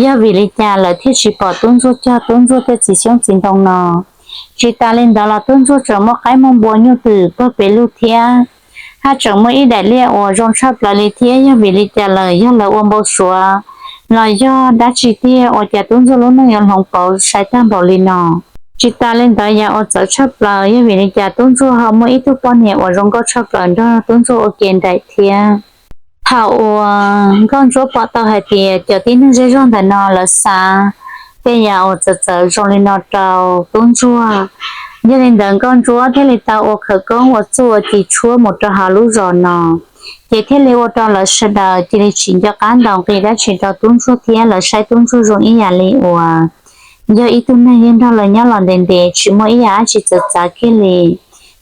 Yog vim li cas lawv thiaj tsis pom Tub Ntsuag cog Tub Ntsuag tej txiv xyoob txiv ntoo no? Tsis tas li ntawd los Tub Ntsuag tseem muaj qaib muaj npua nyuj twm pawg pes lug thiab, haj tseem muaj ib daim liaj uas zoo tshaj plaws li thiab. Yog vim li cas lawm, yog lawv ua npau suav los yog dab tsi tiag ua cas Tub Ntsuag lub neej yuav hloov pauv sai tag npaum li no? Tsis tas li ntawd yam uas txawv tshaj plaws yog vim li cas Tub Ntsuag ho muaj ib tug poj niam uas zoo nkauj tshaj plaws nrog Tub Ntsuag ua ke nraim thiab. Thaum uas Nkauj Ntsuab pom tau hais tias cov tib neeg zej zog ntawm no lawv xav tej yam uas txawv txawv zoo li no rau Tub Ntsuag, yog li ntawd Nkauj Ntsuab thiaj li tau ua khawv koob ua txuj ua ci tshuab mus rau hauv lub zos no, ces thiaj li ua rau lawv sawv daws cia li tsis nco qab ntaus nqi dab tsi rau Tub Ntsuag thiab lawv saib Tub Ntsuag zoo ib yam li uas yog ib tug neeg yeej nrog lawv nyob los ntev ntev tsis muaj ib yam dab tsi txawv txav kiag li.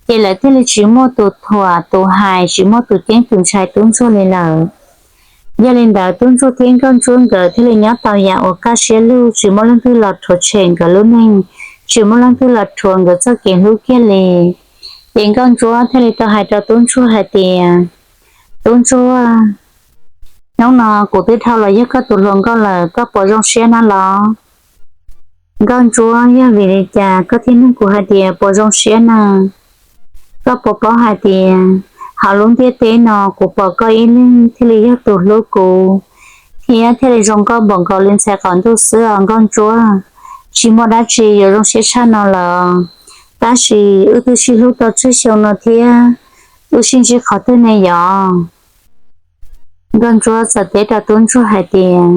Ces lawv thiaj li tsis muaj tus thuam tus hais, tsis muaj tus ceeb tus ntshai Tub Ntsuag li lawm. Yog li ntawd, Tub Ntsuag thiab Nkauj Ntsuab nkawd thiaj li nyob tau yam uas kaj siab lug, tsis muaj leej twg los rhuav tshem nkawd lub neej, tsis muaj leej twg los rhuav nkawd txoj kev hlub kiag li. Ces Nkauj Ntsuab thiaj li tau hais rau Tub Ntsuag hais tias, Tub Ntsuag, hnub no kuv twb dhau los yog koj tus hluas nkauj lawm, koj puas zoo siab na los? Nkauj Ntsuab, yog vim li cas koj thiaj nug kuv hais tias puas zoo siab na? Koj puas paub hais tias hauv lub ntiaj teb no kuv pom koj ib leeg thiaj li yog tus hlub kuv, thiab thiaj li zoo nkauj npaum nkaus li ntxhais qaum ntuj xwb os Nkauj Ntsuab. Tsis muaj dab tsi yuav zoo siab tshaj no lawm, tab sis wb twb sib hlub tau tsawg xyoo no thiab, wb sib ntsib qhov twg ne yom? Nkauj Ntsuab txawm teb rau Tub Ntsuag hais tias,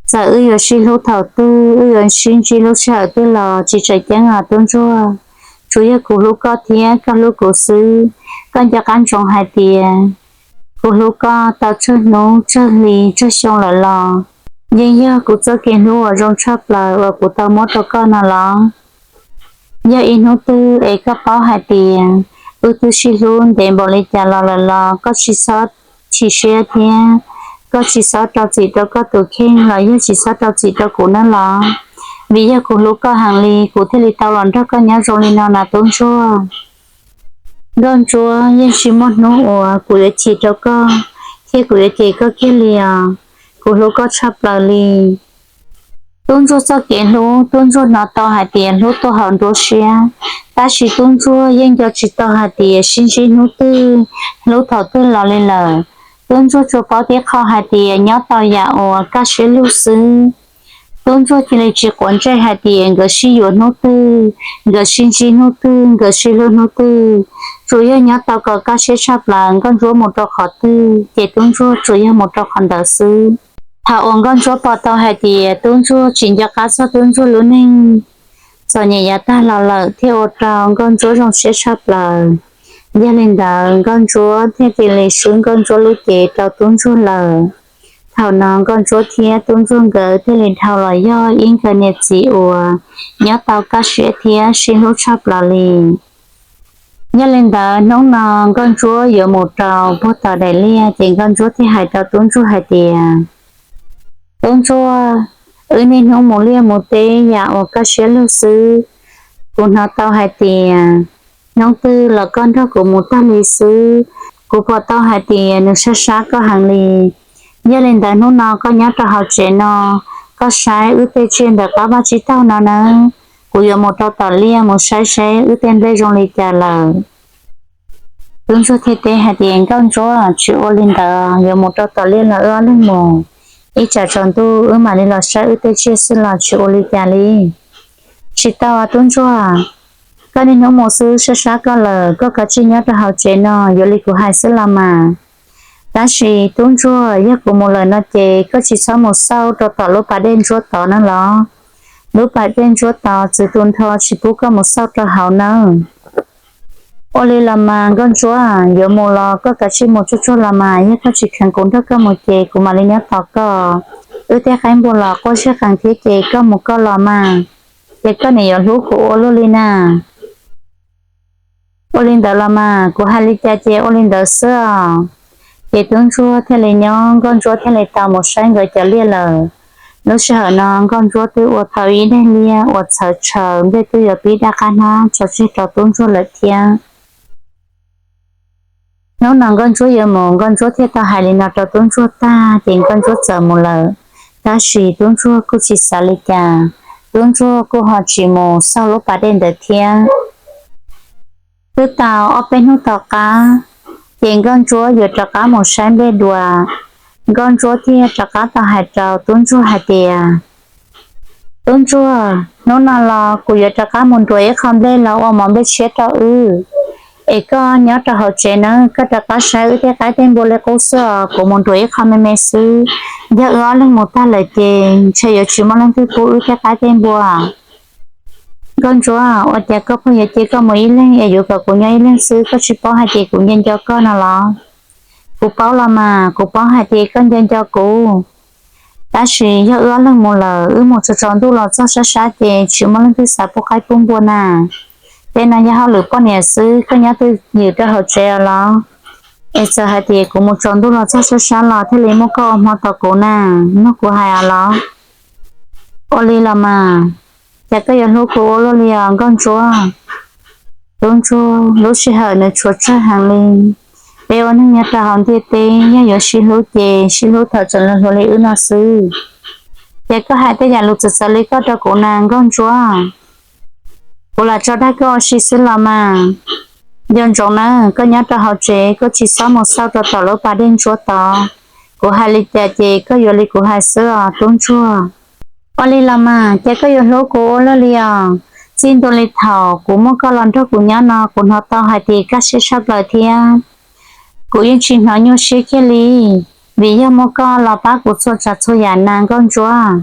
txawm wb yuav sib hlub thaum twg, wb yuav sib ntsib lub sij hawm twg los tsis tseem ceeb os Tub Ntsuag. Tsuas yog kuv hlub koj thiab koj hlub kuv xwb. Koj nco qab ntsoov hais tias kuv hlub koj tau tsawg hnub tsawg hli tsawg xyoo lawm los yeej yog kuv txoj kev hlub uas zoo tshaj plaws uas kuv tau muab rau koj no los. Yog ib hnub twg es koj paub hais tias wb twb sib hlub ntev npaum li cas los lawm los koj tsis txhob chim siab thiab koj tsis txhob rau txim rau koj tus kheej los yog tsis txhob rau txim rau kuv nawb los, vim yog kuv hlub koj heev li kuv thiaj li tau los nrog koj nyob zoo li no na Tub Ntsuag. Nkauj Ntsuab, yeej tsis muaj hnub uas kuv yuav chim rau koj thiab kuv yuav cem koj kiag li os. Kuv hlub koj tshaj plaws li. Tub Ntsuag txoj kev hlub, Tub Ntsuag hnov tau hais tias hlub tuaj hauv nruab siab, tab sis Tub Ntsuag yeej nco tsis tau hais tias sib ntsib hnub twg, hlub thaum twg los li lawm. Tub Ntsuag tsuas paub tib qho hais tias nyob tau yam uas kaj siab lug xwb. Tub Ntsuag cia li tsis quav ntsej hais tias nkawd sib yuav hnub twg, nkawd sib ntsib hnub twg, nkawd sib hlub hnub twg, tsuas yog nyob tau kom kaj siab tshaj plaws. Nkauj Ntsuab mus rau qhov twg ces Tub Ntsuag tsuas yog mus rau qhov ntawd xwb. Thaum uas Nkauj Ntsuab pom tau hais tias Tub Ntsuag tsis nco qab txog Tub Ntsuag lub neej txom nyem yav tag los lawm thiaj ua rau Nkauj Ntsuab zoo siab tshaj plaws. Yog li ntawd Nkauj Ntsuab thiaj cia li swb Nkauj Ntsuab lub cev rau Tub Ntsuag lawm. Thaum no Nkauj Ntsuab thiab Tub Ntsuag nkawd thiaj li dhau los yog ib nkawm niam txiv uas nyob tau kaj siab thiab sib hlub tshaj plaws li. Yog li ntawd hnub no Nkauj Ntsuab yuav mus rau puag tom daim liaj ces Nkauj Ntsuab thiaj hais rau Tub Ntsuag hais tias, Tub Ntsuag, wb niaj hnub mus liaj mus teb yam uas kaj siab lug xwb. Kuv hnov tau hais tias hnub twg los koj nrog kuv mus tag li xwb. Kuv pom tau hais tias nws sab sab koj heev li. Yog li ntawd hnub no koj nyob rau hauv tsev no, koj saib wb tej tsiaj ntawm qab vaj tsib taug no nawb. Kuv yuav mus rau tom liaj mus saib saib wb tej nplej zoo li cas lawm. Tub Ntsuag thiaj teb hais tias, Nkauj Ntsuab, tsis ua li ntawd, yuav mus rau tom liaj los wb ob leeg mus. Ib tsam tsaus ntuj wb mam li los saib wb tej tsiaj xwb los tsis ua li cas li. Tsis tau, Tub Ntsuag, koj niaj hnub mus xwb sab sab koj lawm, koj kav tsij nyob rau hauv tsev no, yuav li kuv hais xwb los mas. Tab sis Tub Ntsuag, yog kuv mus lawm no ces koj tsis txhob mus xauj rau tom lub pas dej ntsuab tod na los. Lub pas dej ntsuab tod txwv tus nrho tsis pub koj mus xauj rau hauv nawb. Ua li los mas Nkauj Ntsuab, yuav mus los koj kav tsij mus tsuag tsuag los mas, yog koj tsis kheev kuv nrog koj mus ces kuv mam li nyob tos koj. Wb tej qaib npua los quaj zaj qees thiab ces koj mus koj los mas, ces koj niam yuav hlub kuv ua luaj li na. Ua li ntawd los mas, kuv hais li cas ces ua li ntawd xwb os. Ces Tub Ntsuag thiaj li nyob, Nkauj Ntsuab thiaj li tau mus saib nkawd cov liaj lawm. Lub sij hawm no Nkauj Ntsuab twb ua tau ib daim liaj uas txhawv tshawv, nplej twb yuav pib daj qab hnab tso tseg rau Tub Ntsuag lawm thiab. Hnub no Nkauj Ntsuab yuav mus, Nkauj Ntsuab thiaj tau hais li no rau Tub Ntsuag tag ces Nkauj Ntsuab txawm mus lawm. Tab sis Tub Ntsuag kuj tsis xav li cas, Tub Ntsuag kuj ho tsis mus xauj lub pas dej ntawd thiab. Twb tau ob peb hnub tom qab, ces Nkauj Ntsuab yuav rov qab mus saib nplej dua. Nkauj Ntsuab thiaj rov qab tau hais rau Tub Ntsuag hais tias, Tub Ntsuag, hnub no los kuv yuav rov qab mus nruam ib qho nplej los ua mov nplej tshiab rau wb, es koj nyob rau hauv tsev nawb, koj rov qab saib wb tej qaib tej npua li qub xwb os, kuv mus nruam ib qho me me xwb. Yog wb ob leeg mus tag lawm ces ntshe yuav tsis muaj leej twg pub wb tej qaib tej npua. Nkauj Ntsuab, ua cas koj pheej yuav cia koj mus ib leeg es yuav kom kuv nyob ib leeg xwb, koj tsis paub hais tias kuv nco nco koj no los? Kuv paub los mas, kuv paub hais tias koj nco nco kuv. Tab sis yog wb ob leeg mus lawm, wb mus tsaus tsaus ntuj los txog sab sab ces tsis muaj leej twg xav pub qaib pub npua na. Tej no yog hauj lwm poj niam xwb, koj nyob twj ywm rau hauv tsev os los. Es txawm hais tias kuv mus tsaus ntuj los txog sab sab los thiaj li muaj koj ua hmo tos kuv na, nug kuv hais os los. Ua li los mas, cas koj yuav hlub kuv ua luaj li os Nkauj Ntsuab? Tub Ntsuag lub sij hawm nws tshuav tsawg heev li. Peb ua neeg nyob rau hauv ntiaj teb yog yuav sib hlub ces sib hlub thaum tseem hluas hluas li wb no xwb. Ces koj hais tej yam lus txawv txawv li koj rau kuv na Nkauj Ntsuab. Kuv lam tso dag koj ua si xwb los mas. Nco ntsoov na, koj nyob rau hauv tsev koj tsis txhob mus xauj rau tom lub pas dej ntsuab tod. Kuv hais li cas ces koj yuav li kuv hais xwb os Tub Ntsuag. Ua li los mas, ces koj yuav hlub kuv ua luaj li os? Txij ntua li thaum kuv muaj koj los nrog kuv nyob no kuv hnov tau hais tias kaj siab tshaj plaws thiab. Kuv yeej tsis hnov nyuaj siab kiag li, vim yog muaj koj los pab kuv txhua tsav txhua yam na Nkauj Ntsuab.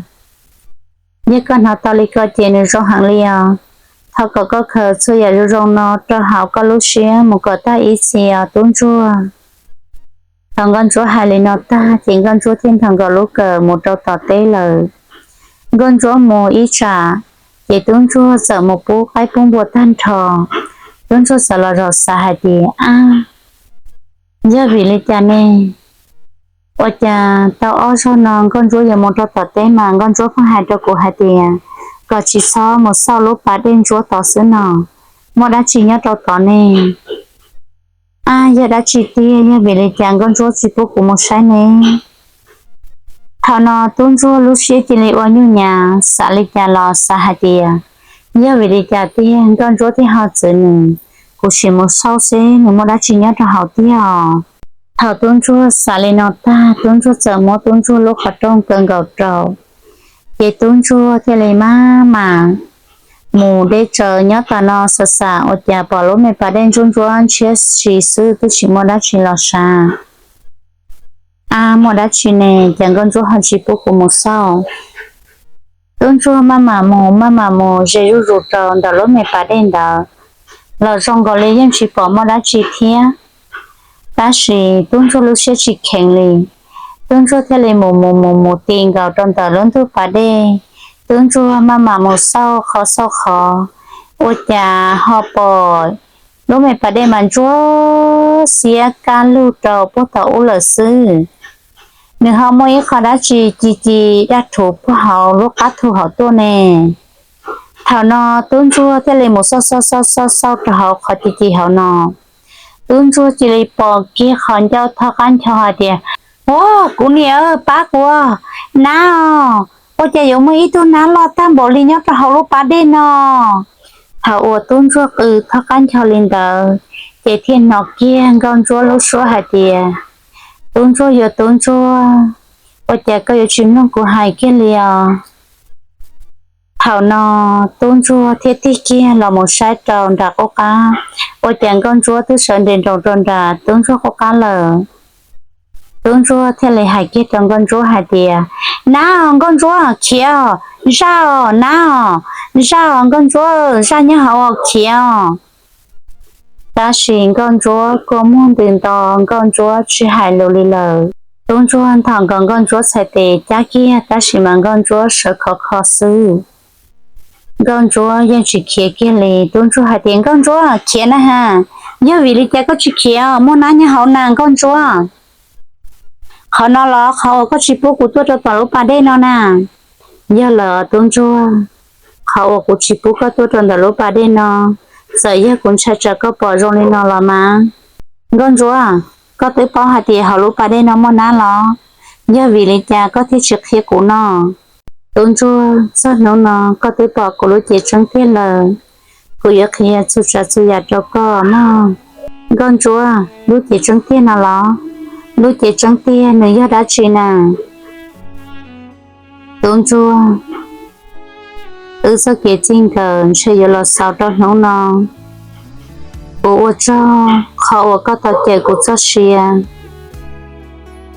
Yog koj hnov tau li ko ces nws zoo heev li os. Thov kom koj khaws txhua yam zoo zoo no rau hauv koj lub siab mus kom tag ib txhis os Tub Ntsuag. Thaum Nkauj Ntsuab hais li no tag ces Nkauj Ntsuab thiaj nthos nkaus lub kawm mus rau tom teb lawm. Nkauj Ntsuab mus ib tsam, ces Tub Ntsuag txawm mus pub qaib pub npua tag nrho. Tub Ntsuag txawm los zaum xav hais tias, ab, yog vim li cas ne? Ua cas tau ob zaug no Nkauj Ntsuab yuav mus rau tom teb mas Nkauj Ntsuab pheej hais rau kuv hais tias kom tsis txhob mus xauj lub pas dej ntsuab tod xwb no, muaj dab tsi nyob rau tod ne? Ab, yog dab tsi tiag, yog vim li cas Nkauj Ntsuab tsis pub kuv mus saib ne? Thaum no Tub Ntsuag lub siab cia li ua nyuj nyav, xav li cas los xav hais tias, yog vim li cas tiag Nkauj Ntsuab thiaj ho txwv nws, kuv sim mus xauj seb nws muaj dab tsi nyob rau hauv tiag os. Thaum Tub Ntsuag xav li no tag, Tub Ntsuag txawm muab Tub Ntsuag lub qhov rooj kaw nkaus rau, ces Tub Ntsuag thiaj li maj mam mus deb tsaws nyob tom no xav xav ua cas pom lub me pas dej ntsuab ntsuab ntshiab si xwb twb tsis muaj dab tsi los sav. Ab, muaj dab tsi ne, cas Nkauj Ntsuab ho tsis pub kuv mus xauj? Tub Ntsuag maj mam mus maj mam mus ze zuj zus rau ntawm lub me pas dej ntawd los zoo nkaus li yeej tsis pom muaj dab tsi thiab. Tab sis Tub Ntsuag lub siab tsis kheev li, Tub Ntsuag thiaj li mus mus mus mus ti nkaus rau ntawm lub ntug pas dej. Tub Ntsuag maj mam mus xauj qhov xauj qhov, ua cas ho pom lub me pas dej mas ntsuab xiab kab lug rau puag tom ub lawm xwb. Nws ho muaj ib qho dab tsi ci ci daj rhuv puag hauv lub qab thu hauv tuaj ne. Thaum no Tub Ntsuag thiaj li mus xauj xauj xauj xauj xauj rau hauv qhov ci ci hauv no. Tub Ntsuag cia li pom kiag qhov ncauj thoj qab ncho hais tias, Ua, kuv niam, pab kuv, nab os, ua cas yuav muaj ib tug nab loj tag npaum li nyob rau hauv lub pas dej no? Thaum uas Tub Ntsuag qw thoj qab ncho li ntawd, ces thiaj hnov kiag Nkauj Ntsuab lub suab hais tias, Tub Ntsuag yuav Tub Ntsuag, ua cas koj yuav tsis mloog kuv hais kiag li os? Thaum no Tub Ntsuag thiaj tig kiag los mus saib rau nram qub qab, ua cas Nkauj Ntsuab twb sawv nres nroos rau nram Tub Ntsuag qub qab lawm. Tub Ntsuag thiaj li hais kiag rau Nkauj Ntsuab hais tias, Nab os Nkauj Ntsuab, khiav os, zaj os nab os, zaj os Nkauj Ntsuab, zaj nyob hauv os, khiav os. Tab sis Nkauj Ntsuab kua muag ntws nto, Nkauj Ntsuab tsis hais lus li lawm. Tub Ntsuag nthos nkaus Nkauj Ntsuab txhais tes cab kiag tab sis mas Nkauj Ntsuab sawv khov kho xwb. Nkauj Ntsuab yeej tsis khiav kiag li. Tub Ntsuag hais tias, Nkauj Ntsuab, khiav na ha, yog vim li cas koj tsis khiav, muaj nab nyob hauv na Nkauj Ntsuab. Qhov no los qhov uas koj tsis pub kuv tuaj rau tom lub pas dej no na. Yog lawm Tub Ntsuag, qhov uas kuv tsis pub koj tuaj rau ntawm lub pas dej no, txawm yog kuv ntshai tsam koj pom zoo li no los mas. Nkauj Ntsuab, koj twb paub hais tias hauv lub pas dej no muaj nab los, yog vim li cas koj thiaj tsis qhia kuv no? Tub Ntsuag, txog hnub no koj twb pom kuv lub cev tseeb tiag lawm, kuv yuav qhia txhua tsav txhua yam rau koj mog. Nkauj Ntsuab, lub cev tseeb tiag no los? Lub cev tseeb tiag nws yog dab tsi na? Tub Ntsuag, wb txoj kev txij nkawm ntshe yuav los xaus rau hnub no. Kuv ua tsaug qhov uas koj tau cawm kuv txoj sia.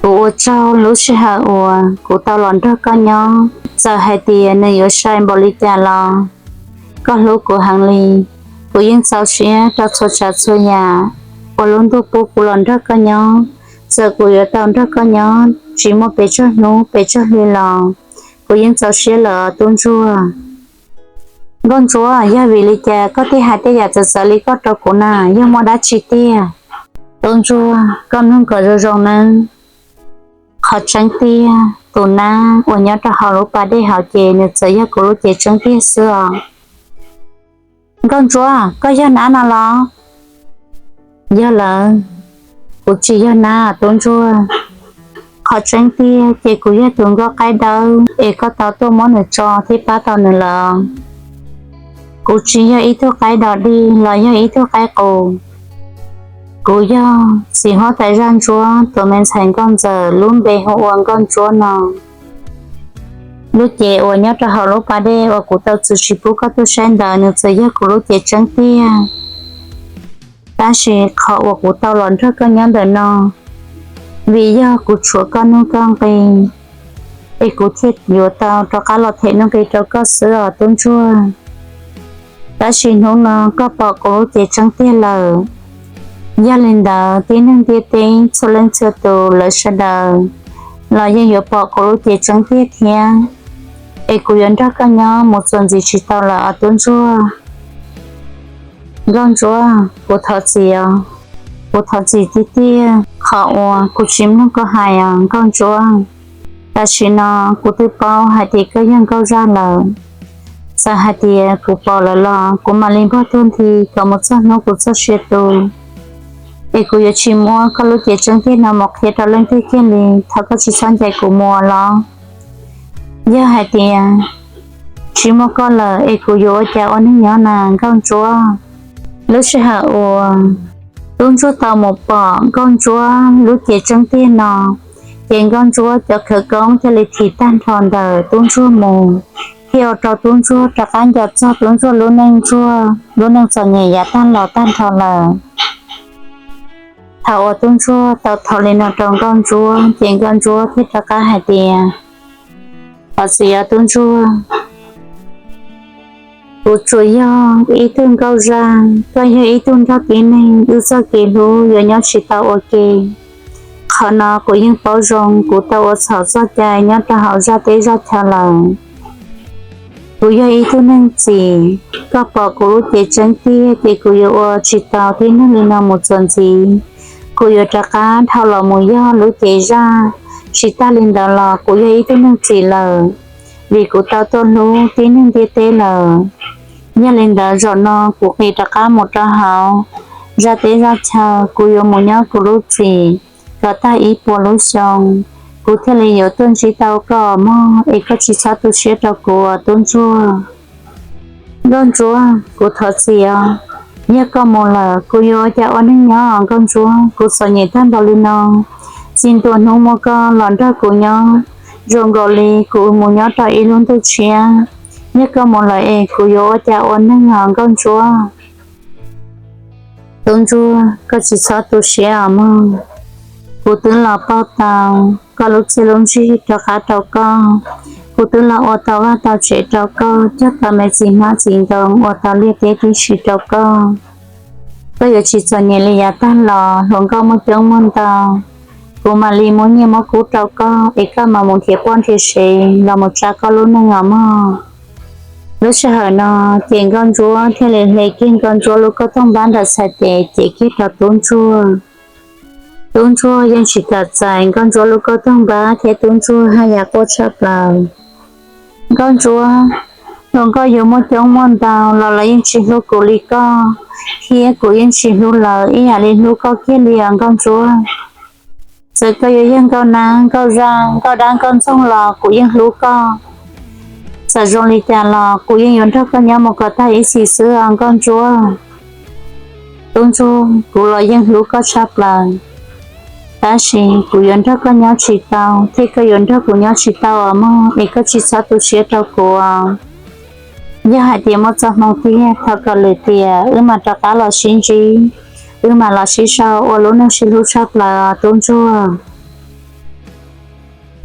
Kuv ua tsaug lub sij hawm uas kuv tau los nrog koj nyob, txawm hais tias nws yuav sai npaum li cas los koj hlub kuv heev li. Kuv yeej txaus siab rau txhua tsav txhua yam uas lub ntuj pub kuv los nrog koj nyob. Txawm kuv yuav tau nrog koj nyob tsis muaj pes tsawg hnub pes tsawg hli los kuv yeej txaus siab lawm Tub Ntsuag. Nkauj Ntsuab, yog vim li cas koj thiaj hais tej yam txawv txawv li koj rau kuv na, yog muaj dab tsi tiag? Tub ntsuag, koj mloog kom zoo zoo nawb. Qhov tseeb tiag, tus nab uas nyob rau hauv lub pas dej hauv ces nws txawm yog kuv lub cev tseeb tiag xwb os. Nkauj Ntsuab, koj yog nab no los? Yog lawm, kuv tsis yog nab, tub ntsuag. Qhov tseeb tiag ces kuv yog tus nkauj qaib dawb es koj tau tuaj muab nws tso thiab pab tau nws lawm. Kuv tsis yog ib tug qaib dog dig los yog ib tug qaib qus. Kuv yog txiv huab tais zaj ntsuab tus me ntxhais nkauj ntxawm lub npe hu ua Nkauj Ntsuab no. Lub cev uas nyob rau hauv lub pas dej uas kuv tau txwv tsis pub koj tuaj saib ntawd nws txawm yog kuv lub cev tseeb tiag. Tab sis qhov uas kuv tau los nrog koj nyob ntawm no, vim yog kuv tshuav koj nuj koj nqi, es kuv thiaj yuav tau rov qab los them nuj nqi rau koj xwb os tub ntsuag. Tab sis hnub no koj pom kuv lub cev tseeb tiag lawm. Yog li ntawd tib neeg ntiaj teb txhua leej txhua tus lawv sawv daws los yeej yuav pom kuv lub cev tseeb tiag thiab, es kuv yuav nrog koj nyob mus txuas ntxiv tsis tau lawm os tub ntsuag. Nkauj Ntsuab, kuv thov txim os. Kuv thov txim tiag tiag qhov uas kuv tsis mloog koj hais os Nkauj Ntsuab. Tam sim no kuv twb paub hais tias koj yog nkauj zaj lawm. Txawm hais tias kuv pom lawm los kuv mam li npog tuag nthi kom mus txog hnub kuv txoj sia tu, es kuv yuav tsis muab koj lub cev tseeb tiag no mus qhia rau leej twg kiag li. Thov koj tsis txhob ncaim kuv mus los. Yog hais tias tsis muaj koj lawm es kuv yuav ua cas ua neej nyob na Nkauj Ntsuab? Lub sij hawm uas tub ntsuag tau mus pom Nkauj Ntsuab lub cev tseeb tiag no, ces Nkauj Ntsuab cov khawv koob thiaj li thim tag nrho ntawm tub ntsuag mus, thiaj ua rau tub ntsuag rov qab nco txog tub ntsuag lub neej ntsuag, lub neej txom nyem yav tag los tag nrho lawm. Thaum uas tub ntsuag tau thov li no rau Nkauj Ntsuab, ces Nkauj Ntsuab thiaj rov qab hais tias, Thov txim os tub ntsuag. Kuv tsuas yog ib tug nkauj zaj, koj yog ib tug nrog tib neeg, wb txoj kev hlub yuav nyob tsis tau ua ke. Qhov no kuv yeej paub zoo, kuv tau ua txhaum txoj cai nyob rau hauv zaj teb zaj chaw lawm. Kuv yog ib tug neeg txim, koj pom kuv lub cev tseeb tiag ces kuv yuav ua tsis tau tib neeg li no mus txuas ntxiv. Kuv yuav rov qab dhau los mus yog lub cev zaj. Tsis tag li ntawd los kuv yog ib tug neeg txim lawm, vim kuv tau tuaj hlub tib neeg ntiaj teb lawm. Yog li ntawd zaum no kuv qiv rov qab mus rau hauv zaj teb zaj chaw, kuv yuav mus nyob kuv lub txim kom tag ib puas lub xyoo, kuv thiaj li yuav tuaj ntsib tau koj mog, es koj tsis txhob tu siab rau kuv tub ntsuag. Nkauj Ntsuab, kuv thov txim os. Yog koj mus lawm kuv yuav ua cas ua neej nyob Nkauj Ntsuab, kuv txom nyem tag npaum li no. Txij ntua hnub muaj koj los nrog kuv nyob, zoo nkaus li kuv mus nyob rau ib lub ntuj tshiab. Yog koj mus lawm es kuv yuav ua cas ua neej os Nkauj Ntsuab. Tub ntsuag, koj tsis txhob tu siab os mog. Kuv twb los pauj tau koj lub txiaj lub ntsig rov qab rau koj. Kuv twb los ua tau vaj tau tsev rau koj, cog tau me txiv hmab txiv ntoo, ua tau liaj teb tib si rau koj. Koj yuav tsis txom nyem li yav tag los, hluas nkauj muaj coob muaj ntau. Kuv mam li muab nyiaj muab kub rau koj es koj mam mus nrhiav poj nrhiav sev los mus tsa koj lub neej os mog. Lub sij hawm no ces Nkauj Ntsuab thiaj li hle kiag Nkauj Ntsuab lub kauj toog npab ntawm txhais tes cev kiag rau tub ntsuag. Tub ntsuag yeej tsis kam txais Nkauj Ntsuab lub kauj toog npab thiab tub ntsuag haj yam quaj tshaj plaws. Nkauj Ntsuab, hluas nkauj yuav muaj coob muaj ntau los lawv yeej tsis hlub kuv li koj, thiab kuv yeej tsis hlub lawv ib yam li hlub koj kiag li os Nkauj Ntsuab. Txawm koj yuav yog nkauj nab nkauj zaj nkauj dab nkauj ntxoog los kuv yeej hlub koj. Txawm zoo li cas los kuv yeej yuav nrog koj nyob mus kom tag ib txhis xwb os Nkauj Ntsuab. Tub ntsuag, kuv los yeej hlub koj tshaj plaws, tab sis kuv yuav nrog koj nyob tsis tau thiab koj yuav nrog kuv nyob tsis tau os mog, es koj tsis txhob tu siab rau kuv. Yog hais tias muaj txoj hmoo tiag thov kom lwm tiam wb mam rov qab los sib ntsib, wb mam los sib sau ua lub neej sib hlub tshaj plaws os tub ntsuag.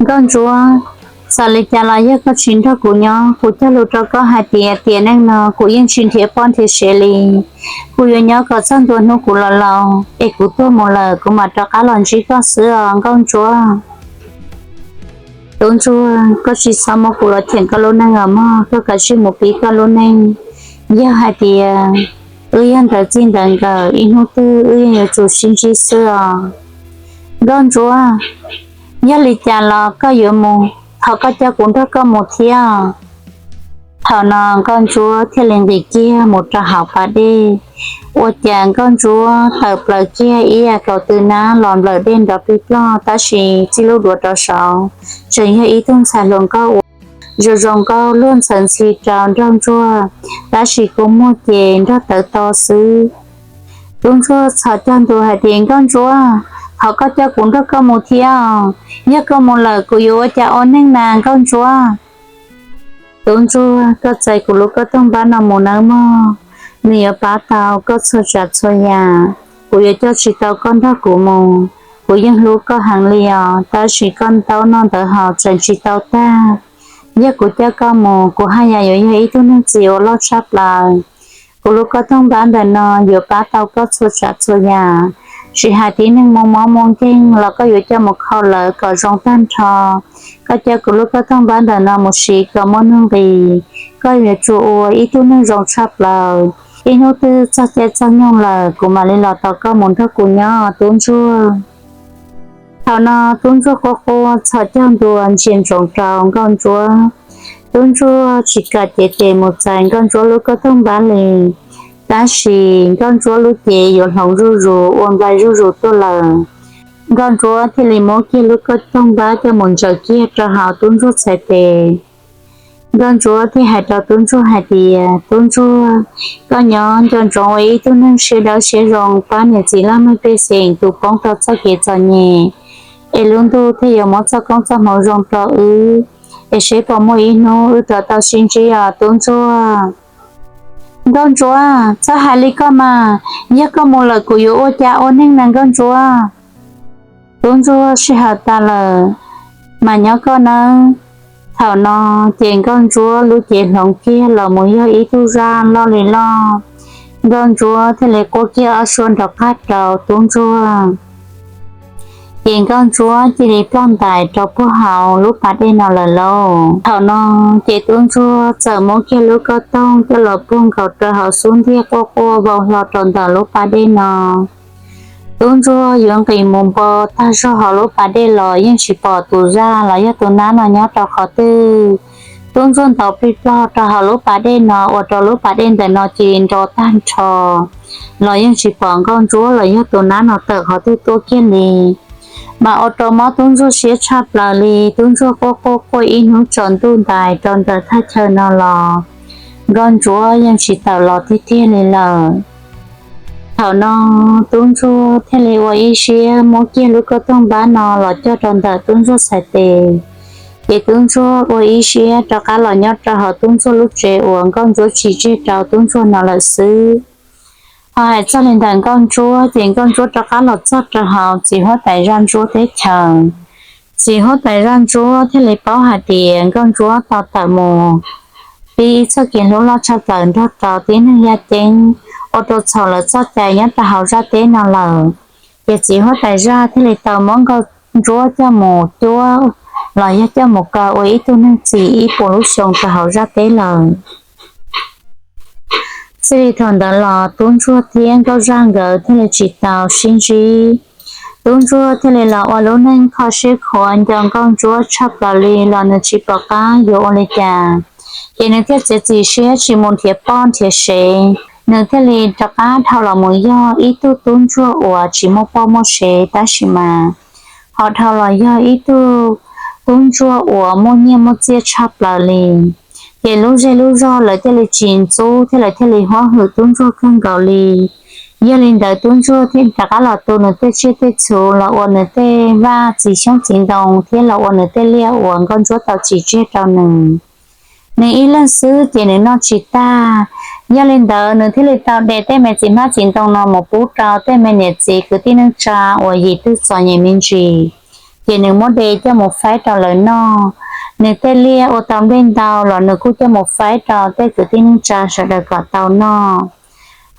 Nkauj Ntsuab, txawm li cas los yog koj tsis nrog kuv nyob, kuv cog lus rau koj hais tias tiam neej no kuv yeej tsis nrhiav poj nrhiav sev li. Kuv yuav nyob kom txog ntua hnub kuv los laus es kuv tuag mus lawm kuv mam rov qab los ntsib koj xwb os Nkauj Ntsuab. Tub ntsuag, koj tsis txhob muab kuv los cheem koj lub neej os mog, koj kav tsij mus pib koj lub neej. Yog hais tias Wb yog ntawv txij ntawv nkawm, ib hnub twg wb yeej yuav tsum sib ntsib xwb os. Nkauj Ntsuab, yog li cas los koj yuav mus, thov koj coj kuv nrog koj mus thiab. Thaum no Nkauj Ntsuab thiaj li nqis kiag mus rau hauv pas dej. Ua cas Nkauj Ntsuab tawm plaws kiag ib yam kaus tw nab los nplawm dej nrov plig plog, tab sis txij lub duav rau saud tseem yog ib tug ntxhais hluas nkauj uas zoo zoo nkauj luag ntxhawv ntxhi rau nraug ntsuag, tab sis kua muag ces nrog tawv to xwb. Tub ntsuag txhos caug ntua hais tias, Nkauj Ntsuab, thov koj coj kuv nrog koj mus thiab. Yog koj mus lawm kuv yuav ua cas ua neej na Nkauj Ntsuab? Tub ntsuag, koj txais kuv lub koj tooj npab no mus nawb mog, nws yuav pab tau koj txhua tsav txhua yam. Kuv yuav coj tsis tau koj nrog kuv mus, kuv yeej hlub koj heev li os, tab sis koj ntaub noj ntawv haus tseem tsis tau tag. Yog kuv coj koj mus, kuv haj yam yuav yog ib tug neeg txiv uas loj tshaj plaws. Kuv lub koj tooj npab ntawm no yuav pab tau koj txhua tsav txhua yam, tsis hais tib neeg muaj mob muaj nkeeg los koj yuav coj mus kho lawv kom zoo tag nrho. Koj coj kuv lub koj tooj npab ntawm no mus siv kom muaj nuj nqis, koj yuav tsum ua ib tug neeg zoo tshaj plaws. Ib hnub twg txog caij txog nyoog lawm kuv mam li los tos koj mus nrog kuv nyob tub ntsuag. Thaum no tub ntsuag quaj quaj txhos caug ntua ntsia ntsoov rau nkauj ntsuab. Tub ntsuag tsis kam cev tes mus txais nkauj ntsuab lub koj tooj npab li, tab sis nkauj ntsuab lub cev yuav hloov zuj zus ua nplai zuj zus tuaj lawm. Nkauj ntsuab thiaj li muab kiag lub koj tooj npab coj mus ntsaws kiag rau hauv tub ntsuag txhais tes. Nkauj ntsuab thiaj hais rau tub ntsuag hais tias, Tub ntsuag, koj nyob nco ntsoov ua ib tug neeg siab dawb siab zoo, pab niam txiv laj mej pej xeem tus poob rau txoj kev txom nyem, es lub ntuj thiaj yuav muab txoj koob txoj hmoov zoo rau wb, es seb puas muaj ib hnub wb rov tau sib ntsib os tub ntsuag. Nkauj ntsuab, txhob hais li koj mas, yog koj mus lawm kuv yuav ua cas ua neej na nkauj ntsuab? Tub ntsuag, sij hawm tas lawm mas nyob koj nawb. Thaum no ces nkauj ntsuab lub cev hloov kiag los mus yog ib tug zaj loj li loj. Nkauj ntsuab thiaj li quaj kiag ob suab nrov qab rau tub ntsuag. Ces nkauj ntsuab cia li ploj ntais rau puag hauv lub pas dej no lawm lauj. Thaum no ces tub ntsuag txawm muab kiag lub koj tooj coj los puag nkaus rau hauv xub ntiag quaj quaj vau hlo rau ntawm lub pas dej no. Tub ntsuag yuav nqis mus npo tag zog hauv lub pas dej los yeej tsis pom tus zaj los yog tus nab no nyob rau qhov twg. Tub ntsuag ntaus plig plog rau hauv lub pas dej no ua rau lub pas dej ntawm no cia li nro tag nrho, los yeej tsis pom nkauj ntsuab los yog tus nab no tawm qhov twg tuaj kiag li. Mas ua rau mob tub ntsuag siab tshaj plaws li, tub ntsuag quaj quaj quaj ib hnub tsaus ntuj ntais rau ntawm thaj chaw no los nkauj ntsuab yeej tsis tawm los tiag tiag li lawm. Thaum no tub ntsuag thiaj li ua ib siab muab kiag lub koj tooj npab no los coj rau ntawm tub ntsuag txhais tes. Ces tub ntsuag ua ib siab rov qab los nyob rau hauv tub ntsuag lub tsev uas nkauj ntsuab tsim tseg rau tub ntsuag no lawm xwb. Ho hais txog li ntawm nkauj ntsuab ces nkauj ntsuab rov qab los txog rau hauv txiv huab tais zaj ntsuab teb chaws. Txiv huab tais zaj ntsuab thiaj li paub hais tias nkauj ntsuab tau tawm mus pib ib txoj kev hlub loj tshaj plaws nrog rau tib neeg yaj ceeb, ua rau txhaum lawv txoj cai nyob rau hauv zaj teb no lawm. Ces txiv huab tais zaj thiaj li tau muab nkauj ntsuab coj mus cuab los yog coj mus kaw ua ib tug neeg txim ib puas lub xyoo rau hauv zaj teb lawm. Txij li thaum ntawd los tub ntsuag thiab nkauj zaj nkawd thiaj li tsis tau sib ntsib. Tub ntsuag thiaj li los ua lub neej kho siab khuav nco nkauj ntsuab tshaj plaws li los nws tsis pom qab yuav ua li cas. Ces nws thiaj txiav txim siab tsis mus nrhiav poj nrhiav sev, nws thiaj li rov qab dhau los mus yog ib tug tub ntsuag uas tsis muaj poj muaj sev tab sis mas ho dhau los yog ib tug tub ntsuag uas muaj nyiaj muaj txiaj tshaj plaws li. Ces lub zej lub zog lawv thiaj li tsis ntxub thiab lawv thiaj li huab hwm tub ntsuag kawg nkaus li. Yog li ntawd tub ntsuag thiaj rov qab los tu nws tej tsiaj tej txhu los ua nws tej vaj txiv xyoob txiv ntoo thiab los ua nws tej liaj uas nkauj ntsuab tau tsim tseg rau nws. Nws ib leeg xwb ces nws noj tsis tag. Yog li ntawd nws thiaj li tau de tej me txiv hmab txiv ntoo no mus pub rau tej me niam txiv kwv tij neej tsa uas yim twg txom nyem me ntsis, ces nws muab de coj mus faib rau lawv noj. Nws tej liaj ua tau nplej ntau los nws kuj coj mus faib rau tej kwv tij neej tsa sawv daws kom tau noj.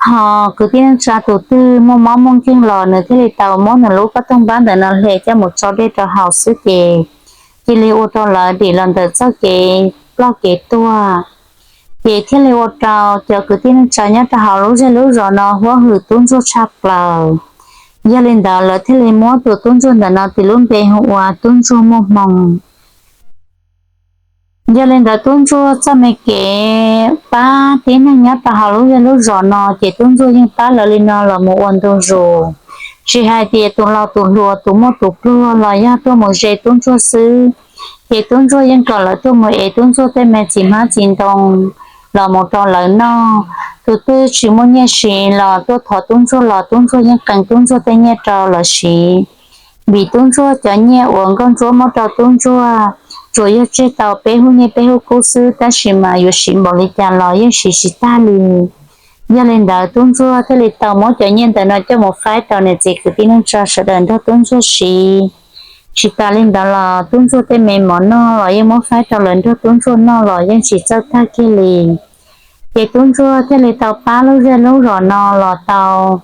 Ho kwv tij neej tsa tus twg muaj mob muaj nkeeg los nws thiaj li tau muab nws lub koj tooj npab ntawm no hle coj mus tso dej rau haus xwb ces cia li ua rau lawv dim los ntawm txoj kev ploj kev tuag. Ces thiaj li ua rau cov kwv tij neej tsa nyob rau hauv lub zej lub zos no huab hwm tub ntsuag tshaj plaws. Yog li ntawd lawv thiaj li muab tus tub ntsuag ntawm no tis lub npe hu ua tub ntsuag muaj hmoo. Yog li ntawd tub ntsuag txoj me kev pab tib neeg nyob rau hauv lub zej lub zos no ces tub ntsuag yeej pab lawv li no los mus ua ntu zus. Tsis hais tias tus laus tus hluas tus muaj tus pluag los yog tuaj mus ze tub ntsuag xwb, ces tub ntsuag yeej kom lawv tuaj mus ev tub ntsuag tej me txiv hmab txiv ntoo los mus rau lawv noj. Tus twg tsis muaj nyiaj siv los tuaj thov tub ntsuag los tub ntsuag yeej qee tub ntsuag tej nyiaj rau lawv siv. Vim tub ntsuag cov nyiaj uas nkauj ntsuab muab rau tub ntsuag tsuas yog tseg tau peb hub nyiaj peb hub kub xwb, tab sis mas yuav siv npaum li cas los yeej siv tsis tag li. Yog li ntawd tub ntsuag thiaj li tau muab cov nyiaj ntawm no coj mus faib rau niam txiv kwv tij neej tsa sawv daws nrog tub ntsuag siv. Tsis tas li ntawd los tub ntsuag tej me mov noj los yeej muab faib rau lawv nrog tub ntsuag noj los yeej tsis txawj tag kiag li. Ces tub ntsuag thiaj li tau pab lub zej lub zos no los tau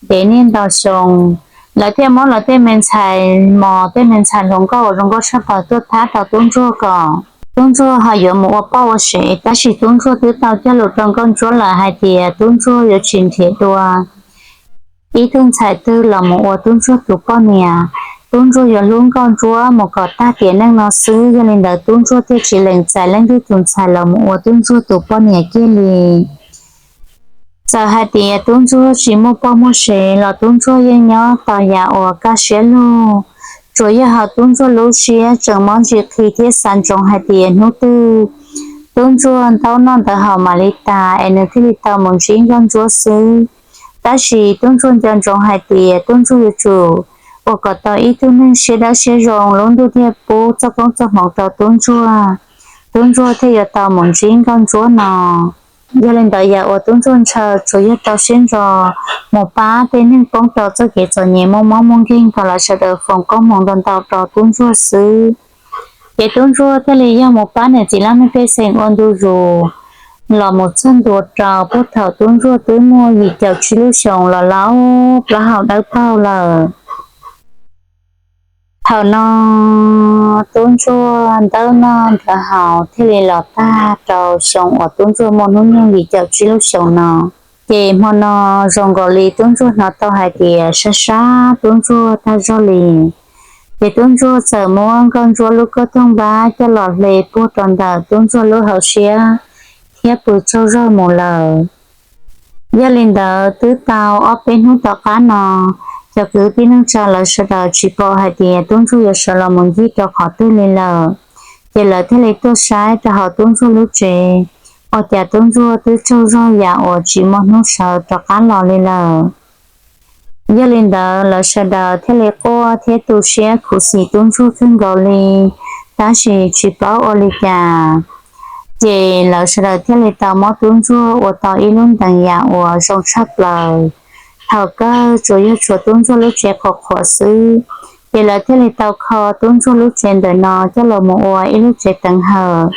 ntev niaj ntau xyoo. Lawv thiaj muab lawv tej me ntxhais mos tej me ntxhais hluas nkauj uas zoo nkauj tshaj plaws tuaj thab rau tub ntsuag kom tub ntsuag ho yuav mus ua poj ua sev, tab sis tub ntsuag twb tau cog lus rau nkauj ntsuab lawm hais tias tub ntsuag yuav tsis nrhiav dua ib tug ntxhais twg los mus ua tub ntsuag tus poj niam. Tub ntsuag yuav hlub nkauj ntsuab mus kom tag tiam neej no xwb. Yog li ntawd tub ntsuag thiaj tsis lees txais leej twg tus ntxhais los mus ua tub ntsuag tus poj niam kiag li. Txawm hais tias tub ntsuag tsis muaj poj muaj sev los tub ntsuag yeej nyob tau yam uas kaj siab lug. Tsuas yog hauv tub ntsuag lub siab tseem mob ntsis qhi thiab xav ntsoov hais tias hnub twg tub ntsuag ntaub noj ntawv haus mam li tas es nws thiaj li tau mus ntsib nkauj ntsuab xwb. Tab sis tub ntsuag nco ntsoov hais tias tub ntsuag yuav tsum ua kom tau ib tug neeg siab dawb siab zoo, lub ntuj thiaj pub txoj koob txoj hmoov rau tub ntsuag, tub ntsuag thiaj yuav tau mus ntsib nkauj ntsuab no. Yog li ntawd yam uas tub ntsuag ntshaw tsuas yog rau siab ntso mus pab tej neeg poob rau txoj kev txom nyem muaj mob muaj nkeeg kom lawv sawv daws foom koob hmoov ntau ntau rau tub ntsuag xwb. Ces tub ntsuag thiaj li yog mus pab niam txiv laj mej pej xeem ua ntu zus los mus txog ntua rau puag thaum tub ntsuag twb muaj yim caum tsib lub xyoos los laus plaub hau dawb paug lawm. Thaum no tub ntsuag ntaub noj ntawv haus thiaj li los tag rau xyoo uas tub ntsuag muaj hnub nyoog yim caum tsib lub xyoos no. Ces hmo no zoo nkaus li tub ntsuag hnov tau hais tias sab sab tub ntsuag tag zog li. Ces tub ntsuag txawm muab nkauj ntsuab lub koj toog npab coj los hle puag rau ntawm tub ntsuag lub hauv siab thiab pw tsaug zog mus lawm. Yog li ntawd twb tau ob peb hnub tom qab no, cov kwv tij neej tsa lawv sawv daws tsis pom hais tias tub ntsuag yuav sawv los mus ncig rau qhov twg li lawm. Ces lawv thiaj li tuaj saib rau hauv tub ntsuag lub tsev, ua cas tub ntsuag twb tsaug zog yam uas tsis muaj hnub sawv rov qab los li lawm. Yog li ntawd lawv sawv daws thiaj li quaj thiab tu siab khuv xim tub ntsuag kawg nkaus li, tab sis tsis paub ua li cas. Ces lawv sawv daws thiaj li tau muab tub ntsuag ua tau ib lub ntees yam uas zoo tshaj plaws. Thaum kawg tsuas yog tshuav tub ntsuag lub tsev qhuav qhuav xwb, ces lawv thiaj li tau kho tub ntsuag lub tsev ntawm no coj los mus ua ib lub tsev teev hawm,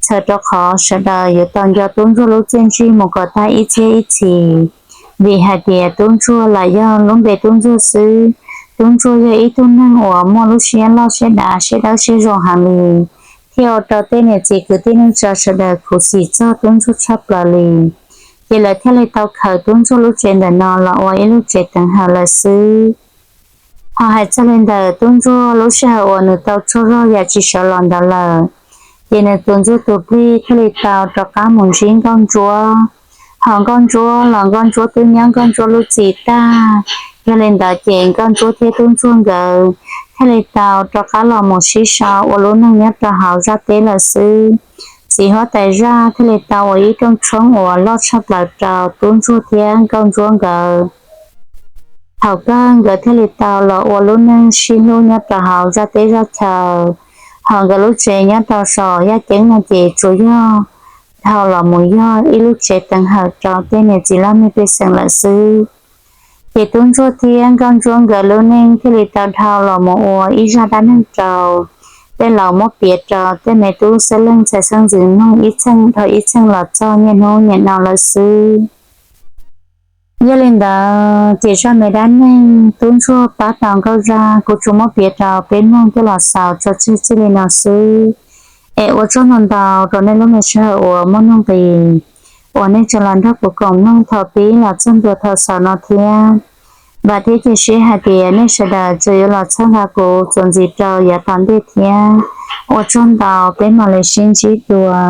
txhawm rau qhov sawv daws yuav tau nco tub ntsuag lub txiaj ntsig mus kom tag ib txhiab ib txhis. Vim hais tias tub ntsuag lam yog lub npe tub ntsuag xwb, tub ntsuag yog ib tug neeg uas muaj lub siab loj siab dav siab dawb siab zoo heev li, thiaj ua rau tej niam txiv kwv tij neej tsa sawv daws khuv xim txog tub ntsuag tshaj plaws li. Ces lawv thiaj li tau khaws tub ntsuag lub tsev ntawm no los ua ib lub tsev teev hawm lawm xwb. Ho hais txog li ntawm tub ntsuag lub sij hawm uas nws tau tsaug zog yam tsis sawv los ntawd lawm, ces nws tus ntsuj tus plig thiaj li tau rov qab mus ntsib nkauj ntsuab. Ho nkauj ntsuab los nkauj ntsuab twb nyob nkauj ntsuab lub txim tag. Yog li ntawd ces nkauj ntsuab thiab tub ntsuag nkawd thiaj li tau rov qab los mus sib sau ua lub neej nyob rau hauv zaj teb lawm xwb. Txiv huab tais zaj thiaj li tau ua ib rooj tshoob uas loj tshaj plaws rau tub ntsuag thiab nkauj ntsuab nkawd. Thaum kawg nkawd thiaj li tau los ua lub neej sib hlub nyob rau hauv zaj teb zaj chaw. Ho nkawd lub tsev nyob rau saum yaj ceeb no ces tsuas yog dhau los mus yog ib lub tsev teev hawm rau tej niam txiv laj mej pej xeem lawm xwb. Ces tub ntsuag thiab nkauj ntsuab nkawd lub neej thiaj li tau dhau los mus ua ib zaj dab neeg rau tej laus muab piav rau tej me tub xeeb leej ntxhais xeeb ntxwv mloog ib txheej dhau ib txheej los txog niaj hnub niam no lawm xwb. Yog li ntawd ces zaj me dab neeg tub ntsuag pab tau nkauj zaj kuv tsuas muab piav rau peb mloog coj los xaus tso tseg txij li no xwb. Es ua tsaug ntau ntau rau nej lub me sij hawm uas muaj nuj nqis uas nej tso los nrog kuv koom mloog thaum pib los txog ntua thaum xaus no thiab. Vam thiab cia siab hais tias nej sawv daws tseem yuav los txhawb nqa kuv txuas ntxiv rau yav tom ntej thiab. Ua tsaug ntau, peb mam li sib ntsib dua.